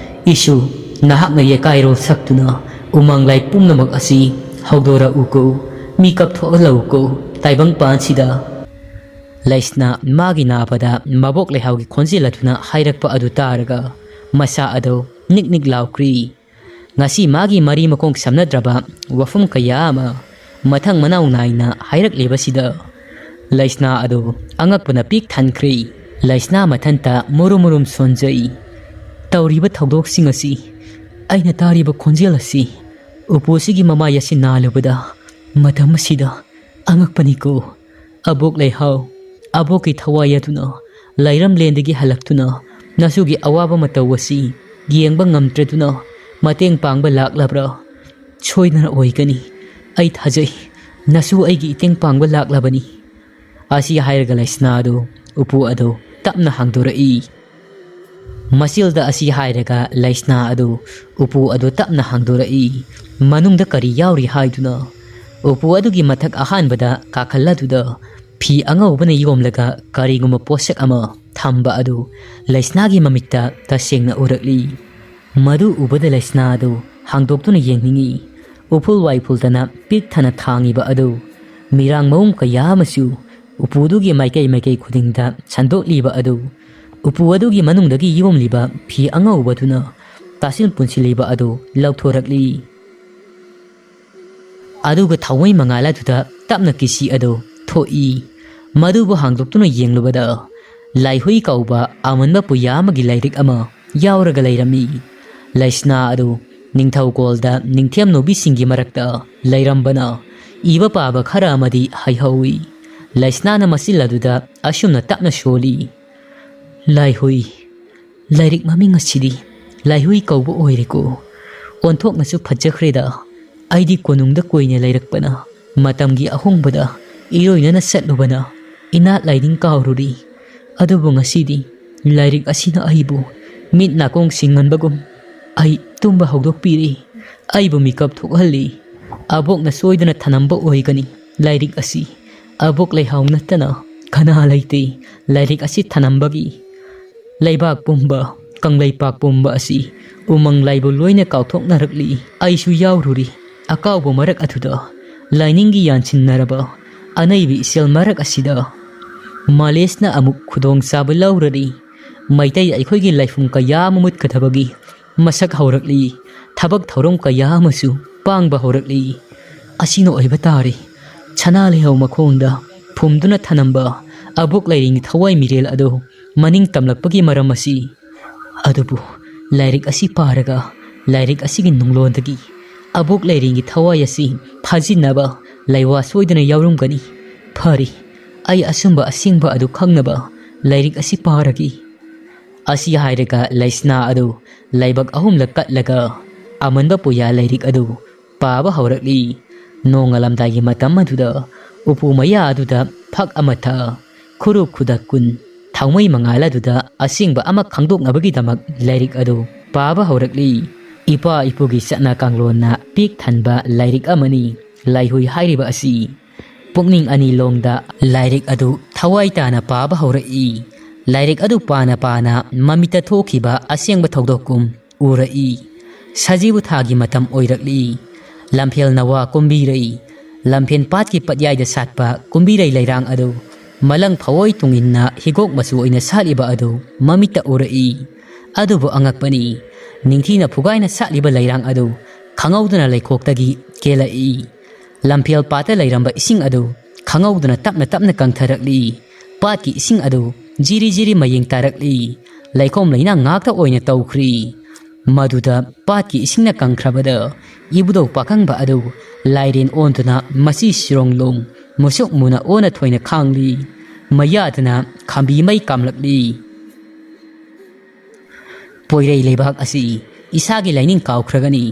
ꯏꯁꯨ, ꯅꯍꯥꯛꯅ ꯌꯦꯀꯥꯏꯔꯣꯜ ꯁꯛꯇꯨꯅ ꯎꯃꯪ ꯂꯥꯏ ꯄꯨꯝꯅꯃꯛ ꯑꯁꯤ ꯍꯧꯗꯣꯔꯛꯎꯀꯣ, ꯃꯤꯀꯞ ꯊꯣꯛꯍꯜꯂꯛꯎꯀꯣ, ꯇꯥꯏꯕꯪ ꯄꯥꯟꯁꯤꯗ"꯫ ꯂꯩꯁꯅꯥ ꯃꯥꯒꯤ ꯅꯥꯕꯗ ꯃꯕꯣꯛ ꯂꯩꯍꯥꯎꯒꯤ ꯈꯣꯟꯖꯦꯜ ꯑꯗꯨꯅ ꯍꯥꯏꯔꯛꯄ ꯑꯗꯨ ꯇꯥꯔꯒ ꯃꯁꯥ ꯑꯗꯨ ꯅꯤꯛ ꯅꯤꯛ ꯂꯥꯎꯈ꯭ꯔꯤ꯫ ꯉꯁꯤ ꯃꯥꯒꯤ ꯃꯔꯤ ꯃꯈꯣꯡ ꯁꯝꯅꯗ꯭ꯔꯕ ꯋꯥꯐꯝ ꯀꯌꯥ ꯑꯃ ꯃꯊꯪ ꯃꯅꯥꯎ ꯅꯥꯏꯅ ꯍꯥꯏꯔꯛꯂꯤꯕꯁꯤꯗ ꯂꯩꯁꯅꯥ ꯑꯗꯨ ꯑꯉꯛꯄꯅ ꯄꯤꯛ ꯊꯟꯈ꯭ꯔꯦ꯫ ꯂꯩꯁꯅꯥ ꯃꯊꯟꯇ ꯃꯨꯔꯨꯝ ꯃꯨꯔꯨꯝ ꯁꯣꯟꯖꯩ꯫ "ꯇꯧꯔꯤꯕ ꯊꯧꯗꯣꯛꯁꯤꯡ ꯑꯁꯤ, ꯑꯩꯅ ꯇꯥꯔꯤꯕ ꯈꯣꯟꯖꯦꯜ ꯑꯁꯤ, ꯎꯄꯨꯁꯤꯒꯤ ꯃꯃꯥꯏ ꯑꯁꯤ ꯅꯥꯜꯂꯨꯕꯗ ꯃꯇꯝ ꯑꯁꯤꯗ ꯑꯉꯛꯄꯅꯤꯀꯣ꯫ ꯑꯕꯣꯛ ꯂꯩꯍꯥꯎ, ꯑꯕꯣꯛꯀꯤ ꯊꯋꯥꯏ ꯑꯗꯨꯅ ꯂꯩꯔꯝꯂꯦꯟꯗꯒꯤ ꯍꯜꯂꯛꯇꯨꯅ ꯅꯁꯨꯒꯤ ꯑꯋꯥꯕ ꯃꯇꯧ ꯑꯁꯤ ꯌꯦꯡꯕ ꯉꯝꯗ꯭ꯔꯗꯨꯅ ꯃꯇꯦꯡ ꯄꯥꯡꯕ ꯂꯥꯛꯂꯕ꯭ꯔꯥ? ꯁꯣꯏꯗꯅ ꯑꯣꯏꯒꯅꯤ꯫ ꯑꯩ ꯊꯥꯖꯩ, ꯅꯁꯨ ꯑꯩꯒꯤ ꯏꯇꯦꯡ ꯄꯥꯡꯕ ꯂꯥꯛꯂꯕꯅꯤ"꯫ ꯑꯁꯤ ꯍꯥꯏꯔꯒ ꯂꯩꯁꯅꯥ ꯑꯗꯨ, ꯎꯄꯨ ꯑꯗꯨ ꯇꯞꯅ ꯍꯥꯡꯗꯣꯔꯛꯏ꯫ ꯃꯆꯤꯜꯗ ꯑꯁꯤ ꯍꯥꯏꯔꯒ ꯂꯩꯁꯅꯥ ꯑꯗꯨ ꯎꯄꯨ ꯑꯗꯨ ꯇꯞꯅ ꯍꯥꯡꯗꯣꯔꯛꯏ꯫ ꯃꯅꯨꯡꯗ ꯀꯔꯤ ꯌꯥꯎꯔꯤ ꯍꯥꯏꯗꯨꯅ ꯎꯄꯨ ꯑꯗꯨꯒꯤ ꯃꯊꯛ ꯑꯍꯥꯟꯕꯗ ꯀꯥꯈꯜ ꯑꯗꯨꯗ ꯐꯤ ꯑꯉꯧꯕꯅ ꯌꯣꯝꯂꯒ ꯀꯔꯤꯒꯨꯝꯕ ꯄꯣꯠꯁꯛ ꯑꯃ ꯊꯝꯕ ꯑꯗꯨ ꯂꯩꯁꯅꯥꯒꯤ ꯃꯃꯤꯠꯇ ꯇꯁꯦꯡꯅ ꯎꯔꯛꯂꯤ꯫ ꯃꯗꯨ ꯎꯕꯗ ꯂꯩꯁꯅꯥ ꯑꯗꯨ ꯍꯥꯡꯗꯣꯛꯇꯨꯅ ꯌꯦꯡꯅꯤꯡꯏ꯫ ꯎꯐꯨꯜ ꯋꯥꯏꯐꯨꯜꯗꯅ ꯄꯤꯛ ꯊꯟꯅ ꯊꯥꯡꯉꯤꯕ ꯑꯗꯨ, ꯃꯤꯔꯥꯡ ꯃꯑꯣꯡ ꯀꯌꯥ ꯑꯃꯁꯨ ꯎꯄꯨꯗꯨꯒꯤ ꯃꯥꯏꯀꯩ ꯃꯥꯏꯀꯩ ꯈꯨꯗꯤꯡꯗ ꯁꯟꯗꯣꯛꯂꯤꯕ ꯑꯗꯨ, ꯎꯄꯨ ꯑꯗꯨꯒꯤ ꯃꯅꯨꯡꯗꯒꯤ ꯌꯣꯝꯂꯤꯕ ꯐꯤ ꯑꯉꯧꯕꯗꯨꯅ ꯇꯥꯁꯤꯜ ꯄꯨꯟꯁꯤꯜꯂꯤꯕ ꯑꯗꯨ ꯂꯧꯊꯣꯔꯛꯂꯤ꯫ ꯑꯗꯨꯒ ꯊꯋꯥꯏ ꯃꯉꯥꯜ ꯑꯗꯨꯗ ꯇꯞꯅ ꯀꯤꯁꯤ ꯑꯗꯨ ꯊꯣꯛꯏ꯫ ꯃꯗꯨꯕꯨ ꯍꯥꯡꯗꯣꯛꯇꯨꯅ ꯌꯦꯡꯂꯨꯕꯗ, ꯂꯥꯏꯍꯨꯏ ꯀꯧꯕ ꯑꯃꯟꯕ ꯄꯨꯌꯥ ꯑꯃꯒꯤ ꯂꯥꯏꯔꯤꯛ ꯑꯃ ꯌꯥꯎꯔꯒ ꯂꯩꯔꯝꯃꯤ꯫ ꯂꯩꯁꯅꯥ ꯑꯗꯨ ꯅꯤꯡꯊꯧꯀꯣꯜꯗ ꯅꯤꯡꯊꯦꯝꯅꯨꯕꯤꯁꯤꯡꯒꯤ ꯃꯔꯛꯇ ꯂꯩꯔꯝꯕꯅ ꯏꯕ ꯄꯥꯕ ꯈꯔ ꯑꯃꯗꯤ ꯍꯩꯍꯧꯏ꯫ ꯂꯩꯁꯅꯥꯅ ꯃꯆꯤꯜ ꯑꯗꯨꯗ ꯑꯁꯨꯝꯅ ꯇꯞꯅ ꯁꯣꯜꯂꯤ, "ꯂꯥꯏꯍꯨꯏ, ꯂꯥꯏꯔꯤꯛ ꯃꯃꯤꯡ ꯑꯁꯤꯗꯤ ꯂꯥꯏꯍꯨꯏ ꯀꯧꯕ ꯑꯣꯏꯔꯦꯀꯣ꯫ ꯑꯣꯟꯊꯣꯛꯅꯁꯨ ꯐꯖꯈ꯭ꯔꯦꯗ꯫ ꯑꯩꯗꯤ ꯀꯣꯅꯨꯡꯗ ꯀꯨꯏꯅ ꯂꯩꯔꯛꯄꯅ, ꯃꯇꯝꯒꯤ ꯑꯍꯣꯡꯕꯗ ꯏꯔꯣꯏꯅꯅ ꯆꯠꯂꯨꯕꯅ ꯏꯅꯥꯠ ꯂꯥꯏꯅꯤꯡ ꯀꯥꯎꯔꯨꯔꯤ꯫ ꯑꯗꯨꯕꯨ ꯉꯁꯤꯗꯤ ꯂꯥꯏꯔꯤꯛ ꯑꯁꯤꯅ ꯑꯩꯕꯨ ꯃꯤꯠ ꯅꯥꯀꯣꯡ ꯁꯤꯡꯍꯟꯕꯒꯨꯝ ꯑꯩ ꯇꯨꯝꯕ ꯍꯧꯗꯣꯛꯄꯤꯔꯤ꯫ ꯑꯩꯕꯨ ꯃꯤꯀꯞ ꯊꯣꯛꯍꯜꯂꯤ꯫ ꯑꯕꯣꯛꯅ ꯁꯣꯏꯗꯅ ꯊꯅꯝꯕ ꯑꯣꯏꯒꯅꯤ ꯂꯥꯏꯔꯤꯛ ꯑꯁꯤ꯫ ꯑꯕꯣꯛ ꯂꯩꯍꯥꯎ ꯅꯠꯇꯅ ꯀꯅꯥ ꯂꯩꯇꯦ ꯂꯥꯏꯔꯤꯛ ꯑꯁꯤ ꯊꯅꯝꯕꯒꯤ꯫ ꯂꯩꯕꯥꯛ ꯄꯨꯝꯕ, ꯀꯪꯂꯩꯄꯥꯛ ꯄꯨꯝꯕ ꯑꯁꯤ ꯎꯃꯪ ꯂꯥꯏꯕꯨ ꯂꯣꯏꯅ ꯀꯥꯎꯊꯣꯛꯅꯔꯛꯂꯤ꯫ ꯑꯩꯁꯨ ꯌꯥꯎꯔꯨꯔꯤ꯫ ꯑꯀꯥꯎꯕ ꯃꯔꯛ ꯑꯗꯨꯗ ꯂꯥꯏꯅꯤꯡꯒꯤ ꯌꯥꯟꯁꯤꯟꯅꯔꯕ ꯑꯅꯩꯕ ꯏꯆꯦꯜ ꯃꯔꯛ ꯑꯁꯤꯗ ꯃꯥꯂꯦꯁꯅ ꯑꯃꯨꯛ ꯈꯨꯗꯣꯡꯆꯥꯕ ꯂꯧꯔꯔꯤ꯫ ꯃꯩꯇꯩ ꯑꯩꯈꯣꯏꯒꯤ ꯂꯥꯏꯐꯝ ꯀꯌꯥ ꯑꯃ ꯃꯨꯠꯀꯗꯕꯒꯤ ꯃꯁꯛ ꯍꯧꯔꯛꯂꯤ꯫ ꯊꯕꯛ ꯊꯧꯔꯝ ꯀꯌꯥ ꯑꯃꯁꯨ ꯄꯥꯡꯕ ꯍꯧꯔꯛꯂꯤ꯫ ꯑꯁꯤꯅ ꯑꯣꯏꯕ ꯇꯥꯔꯦ꯫ ꯁꯅꯥ ꯂꯩꯍꯧ ꯃꯈꯣꯡꯗ ꯐꯨꯝꯗꯨꯅ ꯊꯅꯝꯕ ꯑꯕꯣꯛ ꯂꯥꯏꯔꯦꯟꯒꯤ ꯊꯋꯥꯏ ꯃꯤꯔꯦꯜ ꯑꯗꯨ ꯃꯅꯤꯡ ꯇꯝꯂꯛꯄꯒꯤ ꯃꯔꯝ ꯑꯁꯤ꯫ ꯑꯗꯨꯕꯨ ꯂꯥꯏꯔꯤꯛ ꯑꯁꯤ ꯄꯥꯔꯒ ꯂꯥꯏꯔꯤꯛ ꯑꯁꯤꯒꯤ ꯅꯨꯡꯂꯣꯟꯗꯒꯤ ꯑꯕꯣꯛ ꯂꯥꯏꯔꯦꯟꯒꯤ ꯊꯋꯥꯏ ꯑꯁꯤ ꯐꯥꯖꯤꯟꯅꯕ ꯂꯩꯋꯥ ꯁꯣꯏꯗꯅ ꯌꯥꯎꯔꯝꯒꯅꯤ꯫ ꯐꯔꯦ, ꯑꯩ ꯑꯆꯨꯝꯕ ꯑꯁꯦꯡꯕ ꯑꯗꯨ ꯈꯪꯅꯕ ꯂꯥꯏꯔꯤꯛ ꯑꯁꯤ ꯄꯥꯔꯒꯦ꯫ ꯑꯁꯤ ꯍꯥꯏꯔꯒ ꯂꯩꯁꯅꯥ ꯑꯗꯨ ꯂꯥꯏꯕꯛ ꯑꯍꯨꯝꯂꯛ ꯀꯠꯂꯒ ꯑꯃꯟꯕ ꯄꯨꯌꯥ ꯂꯥꯏꯔꯤꯛ ꯑꯗꯨ ꯄꯥꯕ ꯍꯧꯔꯛꯂꯤ꯫ ꯅꯣꯡꯉꯥꯜꯂꯝꯗꯥꯏꯒꯤ ꯃꯇꯝ ꯑꯗꯨꯗ ꯎꯄꯨ ꯃꯌꯥ ꯑꯗꯨꯗ ꯐꯛ ꯑꯃ ꯊꯛ, ꯈꯨꯔꯨꯞ ꯈꯨꯗꯛ ꯀꯨꯟ, ꯊꯥꯎꯃꯩ ꯃꯉꯥꯜ ꯑꯗꯨꯗ ꯑꯁꯦꯡꯕ ꯑꯃ ꯈꯪꯗꯣꯛꯅꯕꯒꯤꯗꯃꯛ ꯂꯥꯏꯔꯤꯛ ꯑꯗꯨ ꯄꯥꯕ ꯍꯧꯔꯛꯂꯤ꯫ ꯏꯄꯥ ꯏꯄꯨꯒꯤ ꯆꯠꯅ ꯀꯥꯡꯂꯣꯟꯅ ꯄꯤꯛ ꯊꯟꯕ ꯂꯥꯏꯔꯤꯛ ꯑꯃꯅꯤ꯫ ꯂꯥꯏꯍꯨꯏ ꯍꯥꯏꯔꯤꯕ ꯑꯁꯤ ꯄꯨꯛꯅꯤꯡ ꯑꯅꯤ ꯂꯣꯡꯗ ꯂꯥꯏꯔꯤꯛ ꯑꯗꯨ ꯊꯋꯥꯏ ꯇꯥꯅ ꯄꯥꯕ ꯍꯧꯔꯛꯏ꯫ ꯂꯥꯏꯔꯤꯛ ꯑꯗꯨ ꯄꯥꯅ ꯄꯥꯅ ꯃꯃꯤꯠꯇ ꯊꯣꯛꯈꯤꯕ ꯑꯁꯦꯡꯕ ꯊꯧꯗꯣꯛꯀꯨꯝ ꯎꯔꯛꯏ꯫ ꯁꯖꯤꯕꯨ ꯊꯥꯒꯤ ꯃꯇꯝ ꯑꯣꯏꯔꯛꯂꯤ꯫ ꯂꯝꯐꯦꯜ ꯅꯋꯥ ꯀꯨꯝꯕꯤꯔꯩ, ꯂꯝꯐꯦꯜ ꯄꯥꯠꯀꯤ ꯄꯠꯌꯥꯏꯗ ꯁꯥꯠꯄ ꯀꯨꯝꯕꯤꯔꯩ ꯂꯩꯔꯥꯡ ꯑꯗꯨ ꯃꯂꯪ ꯐꯋꯣꯏ ꯇꯨꯡꯏꯟꯅ ꯍꯤꯒꯣꯛ ꯃꯆꯨ ꯑꯣꯏꯅ ꯁꯥꯠꯂꯤꯕ ꯑꯗꯨ ꯃꯃꯤꯠꯇ ꯎꯔꯛꯏ꯫ ꯑꯗꯨꯕꯨ ꯑꯉꯛꯄꯅꯤ, ꯅꯤꯡꯊꯤꯅ ꯐꯨꯒꯥꯏꯅ ꯁꯥꯠꯂꯤꯕ ꯂꯩꯔꯥꯡ ꯑꯗꯨ ꯈꯪꯍꯧꯗꯅ ꯂꯩꯈꯣꯛꯇꯒꯤ ꯀꯦꯜꯂꯛꯏ꯫ ꯂꯝꯐꯦꯜ ꯄꯥꯠꯇ ꯂꯩꯔꯝꯕ ꯏꯁꯤꯡ ꯑꯗꯨ ꯈꯪꯍꯧꯗꯅ ꯇꯞꯅ ꯇꯞꯅ ꯀꯪꯊꯔꯛꯂꯤ꯫ ꯄꯥꯠꯀꯤ ꯏꯁꯤꯡ ꯑꯗꯨ ꯖꯤꯔꯤ ꯖꯤꯔꯤ ꯃꯌꯦꯡ ꯇꯥꯔꯛꯂꯤ꯫ ꯂꯩꯈꯣꯝ ꯂꯩꯅꯥꯡ ꯉꯥꯛꯇ ꯑꯣꯏꯅ ꯇꯧꯈ꯭ꯔꯤ꯫ ꯃꯗꯨꯗ ꯄꯥꯠꯀꯤ ꯏꯁꯤꯡꯅ ꯀꯪꯈ꯭ꯔꯕꯗ ꯏꯕꯨꯙꯧ ꯄꯥꯈꯪꯕ ꯑꯗꯨ ꯂꯥꯏꯔꯦꯟ ꯑꯣꯟꯗꯨꯅ ꯃꯆꯤ ꯁꯤꯔꯣꯡꯂꯣꯡ ꯃꯨꯁꯨꯛ ꯃꯨꯅ ꯑꯣꯟꯅ ꯊꯣꯏꯅ ꯈꯥꯡꯂꯤ꯫ ꯃꯌꯥꯗꯅ ꯈꯥꯝꯕꯤ ꯃꯩ ꯀꯥꯝꯂꯛꯂꯤ꯫ ꯄꯣꯏꯔꯩ ꯂꯩꯕꯥꯛ ꯑꯁꯤ ꯏꯁꯥꯒꯤ ꯂꯥꯏꯅꯤꯡ ꯀꯥꯎꯈ꯭ꯔꯒꯅꯤ꯫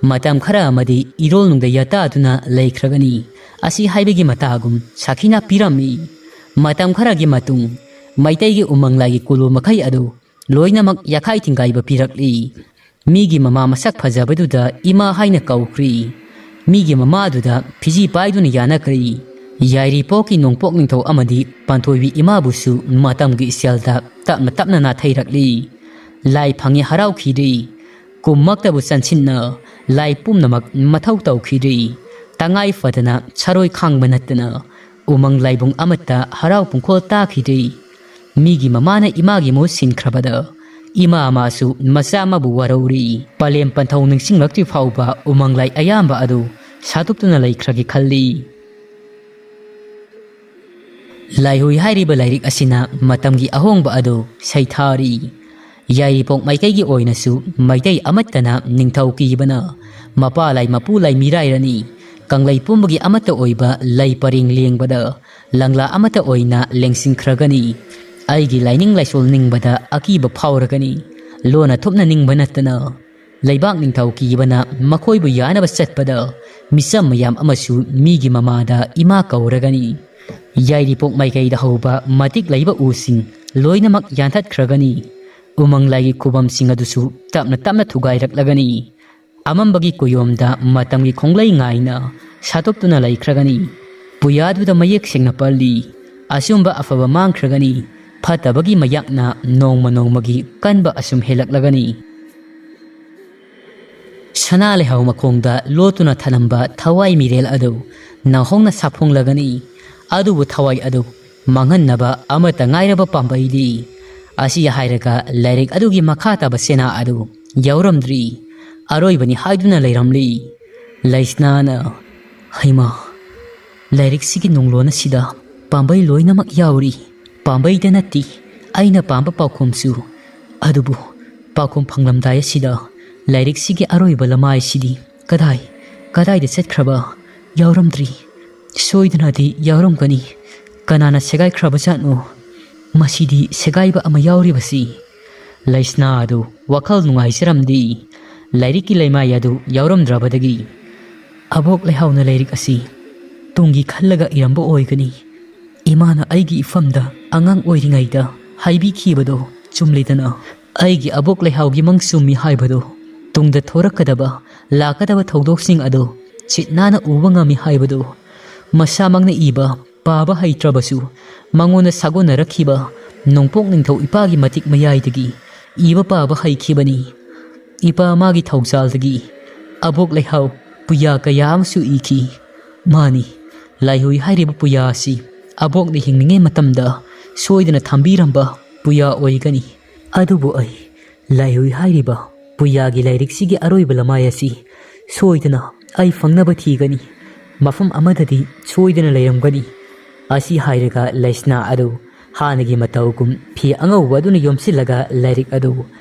ꯃꯇꯝ ꯈꯔ ꯑꯃꯗꯤ ꯏꯔꯣꯜꯅꯨꯡꯗ ꯌꯥꯇꯥꯗꯨꯅ ꯂꯩꯈ꯭ꯔꯒꯅꯤ꯫ ꯑꯁꯤ ꯍꯥꯏꯕꯒꯤ ꯃꯇꯥꯒꯨꯝ ꯁꯥꯈꯤꯅ ꯄꯤꯔꯝꯃꯤ꯫ ꯃꯇꯝ ꯈꯔꯒꯤ ꯃꯇꯨꯡ ꯃꯩꯇꯩꯒꯤ ꯎꯃꯪ ꯂꯥꯏꯒꯤ ꯀꯣꯂꯨ ꯃꯈꯩ ꯑꯗꯨ ꯂꯣꯏꯅꯃꯛ ꯌꯥꯈꯥꯏ ꯊꯤꯡꯒꯥꯏꯕ ꯄꯤꯔꯛꯂꯤ꯫ ꯃꯤꯒꯤ ꯃꯃꯥ ꯃꯁꯛ ꯐꯖꯕꯗꯨꯗ ꯏꯃꯥ ꯍꯥꯏꯅ ꯀꯧꯈ꯭ꯔꯤ꯫ ꯃꯤꯒꯤ ꯃꯃꯥꯗꯨꯗ ꯐꯤꯖꯤ ꯄꯥꯏꯗꯨꯅ ꯌꯥꯅꯈ꯭ꯔꯤ꯫ ꯌꯥꯏꯔꯤꯄꯣꯛꯀꯤ ꯅꯣꯡꯄꯣꯛ ꯅꯤꯡꯊꯧ ꯑꯃꯗꯤ ꯄꯥꯟꯊꯣꯏꯕꯤ ꯏꯃꯥꯕꯨꯁꯨ ꯃꯇꯝꯒꯤ ꯏꯆꯦꯜꯗ ꯇꯞꯅ ꯇꯞꯅ ꯅꯥꯊꯩꯔꯛꯂꯤ꯫ ꯂꯥꯏ ꯐꯪꯉꯦ ꯍꯔꯥꯎꯈꯤꯗ꯭ꯔꯤ꯫ ꯀꯨꯝꯃꯛꯇꯕꯨ ꯆꯟꯁꯤꯟꯅ ꯂꯥꯏ ꯄꯨꯝꯅꯃꯛ ꯃꯊꯧ ꯇꯧꯈꯤꯗ꯭ꯔꯤ꯫ ꯇꯉꯥꯏ ꯐꯗꯅ ꯁꯔꯣꯏ ꯈꯥꯡꯕ ꯅꯠꯇꯅ ꯎꯃꯪ ꯂꯥꯏꯕꯨꯡ ꯑꯃꯠꯇ ꯍꯔꯥꯎ ꯄꯨꯡꯈꯣꯜ ꯇꯥꯈꯤꯗ꯭ꯔꯤ꯫ ꯃꯤꯒꯤ ꯃꯃꯥꯅ ꯏꯃꯥꯒꯤ ꯃꯍꯨꯠ ꯁꯤꯟꯈ꯭ꯔꯕꯗ ꯏꯃꯥ ꯃꯥꯁꯨ ꯃꯆꯥ ꯑꯃꯕꯨ ꯋꯥꯔꯧꯔꯤ꯫ ꯄꯂꯦꯝ ꯄꯟꯊꯧ ꯅꯤꯡꯁꯤꯡꯂꯛꯇ꯭ꯔꯤ ꯐꯥꯎꯕ ꯎꯃꯪ ꯂꯥꯏ ꯑꯌꯥꯝꯕ ꯑꯗꯨ ꯁꯥꯗꯣꯛꯇꯨꯅ ꯂꯩꯈ꯭ꯔꯒꯦ ꯈꯜꯂꯤ꯫ ꯂꯥꯏꯍꯨꯏ ꯍꯥꯏꯔꯤꯕ ꯂꯥꯏꯔꯤꯛ ꯑꯁꯤꯅ ꯃꯇꯝꯒꯤ ꯑꯍꯣꯡꯕ ꯑꯗꯨ ꯁꯩꯊꯥꯔꯤ꯫ ꯌꯥꯏꯔꯤꯄꯣꯛ ꯃꯥꯏꯀꯩꯒꯤ ꯑꯣꯏꯅꯁꯨ ꯃꯩꯇꯩ ꯑꯃꯠꯇꯅ ꯅꯤꯡꯊꯧ ꯀꯤꯕꯅ ꯃꯄꯥ ꯂꯥꯏ ꯃꯄꯨ ꯂꯥꯏ ꯃꯤꯔꯥꯏꯔꯅꯤ꯫ ꯀꯪꯂꯩ ꯄꯨꯝꯕꯒꯤ ꯑꯃꯠꯇ ꯑꯣꯏꯕ ꯂꯩ ꯄꯔꯦꯡ ꯂꯦꯡꯕꯗ ꯂꯪꯂꯥ ꯑꯃꯠꯇ ꯑꯣꯏꯅ ꯂꯦꯡꯁꯤꯟꯈ꯭ꯔꯒꯅꯤ꯫ ꯑꯩꯒꯤ ꯂꯥꯏꯅꯤꯡ ꯂꯥꯏꯁꯣꯜ ꯅꯤꯡꯕꯗ ꯑꯀꯤꯕ ꯐꯥꯎꯔꯒꯅꯤ꯫ ꯂꯣꯟꯅ ꯊꯨꯞꯅ ꯅꯤꯡꯕ ꯅꯠꯇꯅ ꯂꯩꯕꯥꯛ ꯅꯤꯡꯊꯧ ꯀꯤꯕꯅ ꯃꯈꯣꯏꯕꯨ ꯌꯥꯅꯕ ꯆꯠꯄꯗ ꯃꯤꯆꯝ ꯃꯌꯥꯝ ꯑꯃꯁꯨ ꯃꯤꯒꯤ ꯃꯃꯥꯗ ꯏꯃꯥ ꯀꯧꯔꯒꯅꯤ꯫ ꯌꯥꯏꯔꯤꯄꯣꯛ ꯃꯥꯏꯀꯩꯗ ꯍꯧꯕ ꯃꯇꯤꯛ ꯂꯩꯕ ꯎꯁꯤꯡ ꯂꯣꯏꯅꯃꯛ ꯌꯥꯟꯊꯠꯈ꯭ꯔꯒꯅꯤ꯫ ꯎꯃꯪ ꯂꯥꯏꯒꯤ ꯈꯨꯕꯝꯁꯤꯡ ꯑꯗꯨꯁꯨ ꯇꯞꯅ ꯇꯞꯅ ꯊꯨꯒꯥꯏꯔꯛꯂꯒꯅꯤ꯫ ꯑꯃꯝꯕꯒꯤ ꯀꯨꯌꯣꯝꯗ ꯃꯇꯝꯒꯤ ꯈꯣꯡꯂꯩ ꯉꯥꯏꯅ ꯁꯥꯠꯇꯣꯛꯇꯨꯅ ꯂꯩꯈ꯭ꯔꯒꯅꯤ꯫ ꯄꯨꯌꯥꯗꯨꯗ ꯃꯌꯦꯛ ꯁꯦꯡꯅ ꯄꯜꯂꯤ, ꯑꯆꯨꯝꯕ ꯑꯐꯕ ꯃꯥꯡꯈ꯭ꯔꯒꯅꯤ, ꯐꯠꯇꯕꯒꯤ ꯃꯌꯥꯛꯅ ꯅꯣꯡꯃ ꯅꯣꯡꯃꯒꯤ ꯀꯟꯕ ꯑꯁꯨꯝ ꯍꯦꯜꯂꯛꯂꯒꯅꯤ꯫ ꯁꯅꯥ ꯂꯩꯍꯥꯎ ꯃꯈꯣꯡꯗ ꯂꯣꯠꯇꯨꯅ ꯊꯅꯝꯕ ꯊꯋꯥꯏ ꯃꯤꯔꯦꯜ ꯑꯗꯨ ꯅꯧꯍꯧꯅ ꯁꯥꯐꯣꯡꯂꯒꯅꯤ꯫ ꯑꯗꯨꯕꯨ ꯊꯋꯥꯏ ꯑꯗꯨ ꯃꯥꯡꯍꯟꯅꯕ ꯑꯃꯠꯇ ꯉꯥꯏꯔꯕ ꯄꯥꯝꯕꯩꯗꯤ ꯑꯁꯤ ꯍꯥꯏꯔꯒ ꯂꯥꯏꯔꯤꯛ ꯑꯗꯨꯒꯤ ꯃꯈꯥ ꯇꯥꯕ ꯁꯦꯅꯥ ꯑꯗꯨ ꯌꯥꯎꯔꯝꯗ꯭ꯔꯤ꯫ ꯑꯔꯣꯏꯕꯅꯤ ꯍꯥꯏꯗꯨꯅ ꯂꯩꯔꯝꯂꯤ꯫ ꯂꯩꯁꯅꯥꯅ, "ꯍꯩꯃꯥ, ꯂꯥꯏꯔꯤꯛꯁꯤꯒꯤ ꯅꯨꯡꯂꯣꯟ ꯑꯁꯤꯗ ꯄꯥꯝꯕꯩ ꯂꯣꯏꯅꯃꯛ ꯌꯥꯎꯔꯤ꯫ ꯄꯥꯝꯕꯩꯗ ꯅꯠꯇꯦ, ꯑꯩꯅ ꯄꯥꯝꯕ ꯄꯥꯎꯈꯨꯝꯁꯨ꯫ ꯑꯗꯨꯕꯨ ꯄꯥꯎꯈꯨꯝ ꯐꯪꯂꯝꯗꯥꯏ ꯑꯁꯤꯗ ꯂꯥꯏꯔꯤꯛꯁꯤꯒꯤ ꯑꯔꯣꯏꯕ ꯂꯃꯥꯏꯁꯤꯗꯤ ꯀꯗꯥꯏ, ꯀꯗꯥꯏꯗ ꯆꯠꯈ꯭ꯔꯕ? ꯌꯥꯎꯔꯝꯗ꯭ꯔꯤ꯫ ꯁꯣꯏꯗꯅꯗꯤ ꯌꯥꯎꯔꯝꯒꯅꯤ꯫ ꯀꯅꯥꯅ ꯁꯦꯒꯥꯏꯈ꯭ꯔꯕꯖꯥꯠꯅꯣ? ꯃꯁꯤꯗꯤ ꯁꯦꯒꯥꯏꯕ ꯑꯃ ꯌꯥꯎꯔꯤꯕꯁꯤ꯫" ꯂꯩꯁꯅꯥ ꯑꯗꯨ ꯋꯥꯈꯜ ꯅꯨꯡꯉꯥꯏꯖꯔꯝꯗꯦ꯫ ꯂꯥꯏꯔꯤꯛꯀꯤ ꯂꯩꯃꯥꯏ ꯑꯗꯨ ꯌꯥꯎꯔꯝꯗ꯭ꯔꯕꯗꯒꯤ ꯑꯕꯣꯛ ꯂꯩꯍꯥꯎꯅ ꯂꯥꯏꯔꯤꯛ ꯑꯁꯤ ꯇꯨꯡꯒꯤ ꯈꯜꯂꯒ ꯏꯔꯝꯕ ꯑꯣꯏꯒꯅꯤ꯫ ꯏꯃꯥꯅ ꯑꯩꯒꯤ ꯏꯐꯝꯗ ꯑꯉꯥꯡ ꯑꯣꯏꯔꯤꯉꯩꯗ ꯍꯥꯏꯕꯤꯈꯤꯕꯗꯣ ꯆꯨꯝꯂꯤꯗꯅ꯫ ꯑꯩꯒꯤ ꯑꯕꯣꯛ ꯂꯩꯍꯥꯎꯒꯤ ꯃꯪ ꯆꯨꯝꯃꯤ ꯍꯥꯏꯕꯗꯣ, ꯇꯨꯡꯗ ꯊꯣꯔꯛꯀꯗꯕ, ꯂꯥꯛꯀꯗꯕ ꯊꯧꯗꯣꯛꯁꯤꯡ ꯑꯗꯨ ꯆꯤꯠ ꯅꯥꯟꯅ ꯎꯕ ꯉꯝꯃꯤ ꯍꯥꯏꯕꯗꯨ ꯃꯁꯥꯃꯛꯅ ꯏꯕ ꯄꯥꯕ ꯍꯩꯇ꯭ꯔꯕꯁꯨ, ꯃꯉꯣꯟꯗ ꯁꯥꯒꯣꯟꯅꯔꯛꯈꯤꯕ ꯅꯣꯡꯄꯣꯛ ꯅꯤꯡꯊꯧ ꯏꯄꯥꯒꯤ ꯃꯇꯤꯛ ꯃꯌꯥꯏꯗꯒꯤ ꯏꯕ ꯄꯥꯕ ꯍꯩꯈꯤꯕꯅꯤ꯫ ꯏꯄꯥ ꯃꯥꯒꯤ ꯊꯧꯖꯥꯜꯗꯒꯤ ꯑꯕꯣꯛ ꯂꯩꯍꯥꯎ ꯄꯨꯌꯥ ꯀꯌꯥ ꯑꯃꯁꯨ ꯏꯈꯤ꯫ ꯃꯥꯅꯤ, ꯂꯥꯏꯍꯨꯏ ꯍꯥꯏꯔꯤꯕ ꯄꯨꯌꯥ ꯑꯁꯤ ꯑꯕꯣꯛꯅ ꯍꯤꯡꯂꯤꯉꯩ ꯃꯇꯝꯗ ꯁꯣꯏꯗꯅ ꯊꯝꯕꯤꯔꯝꯕ ꯄꯨꯌꯥ ꯑꯣꯏꯒꯅꯤ꯫ ꯑꯗꯨꯕꯨ ꯑꯩ ꯂꯥꯏꯍꯨꯏ ꯍꯥꯏꯔꯤꯕ ꯄꯨꯌꯥꯒꯤ ꯂꯥꯏꯔꯤꯛꯁꯤꯒꯤ ꯑꯔꯣꯏꯕ ꯂꯃꯥꯏ ꯑꯁꯤ ꯁꯣꯏꯗꯅ ꯑꯩ ꯐꯪꯅꯕ ꯊꯤꯒꯅꯤ꯫ ꯃꯐꯝ ꯑꯃꯗꯗꯤ ꯁꯣꯏꯗꯅ ꯂꯩꯔꯝꯒꯅꯤ꯫ ꯑꯁꯤ ꯍꯥꯏꯔꯒ ꯂꯩꯁꯅꯥ ꯑꯗꯨ ꯍꯥꯟꯅꯒꯤ ꯃꯇꯧꯒꯨꯝ ꯐꯤ ꯑꯉꯧꯕ ꯑꯗꯨꯅ ꯌꯣꯝꯁꯤꯜꯂꯒ ꯂꯥꯏꯔꯤꯛ ꯑꯗꯨ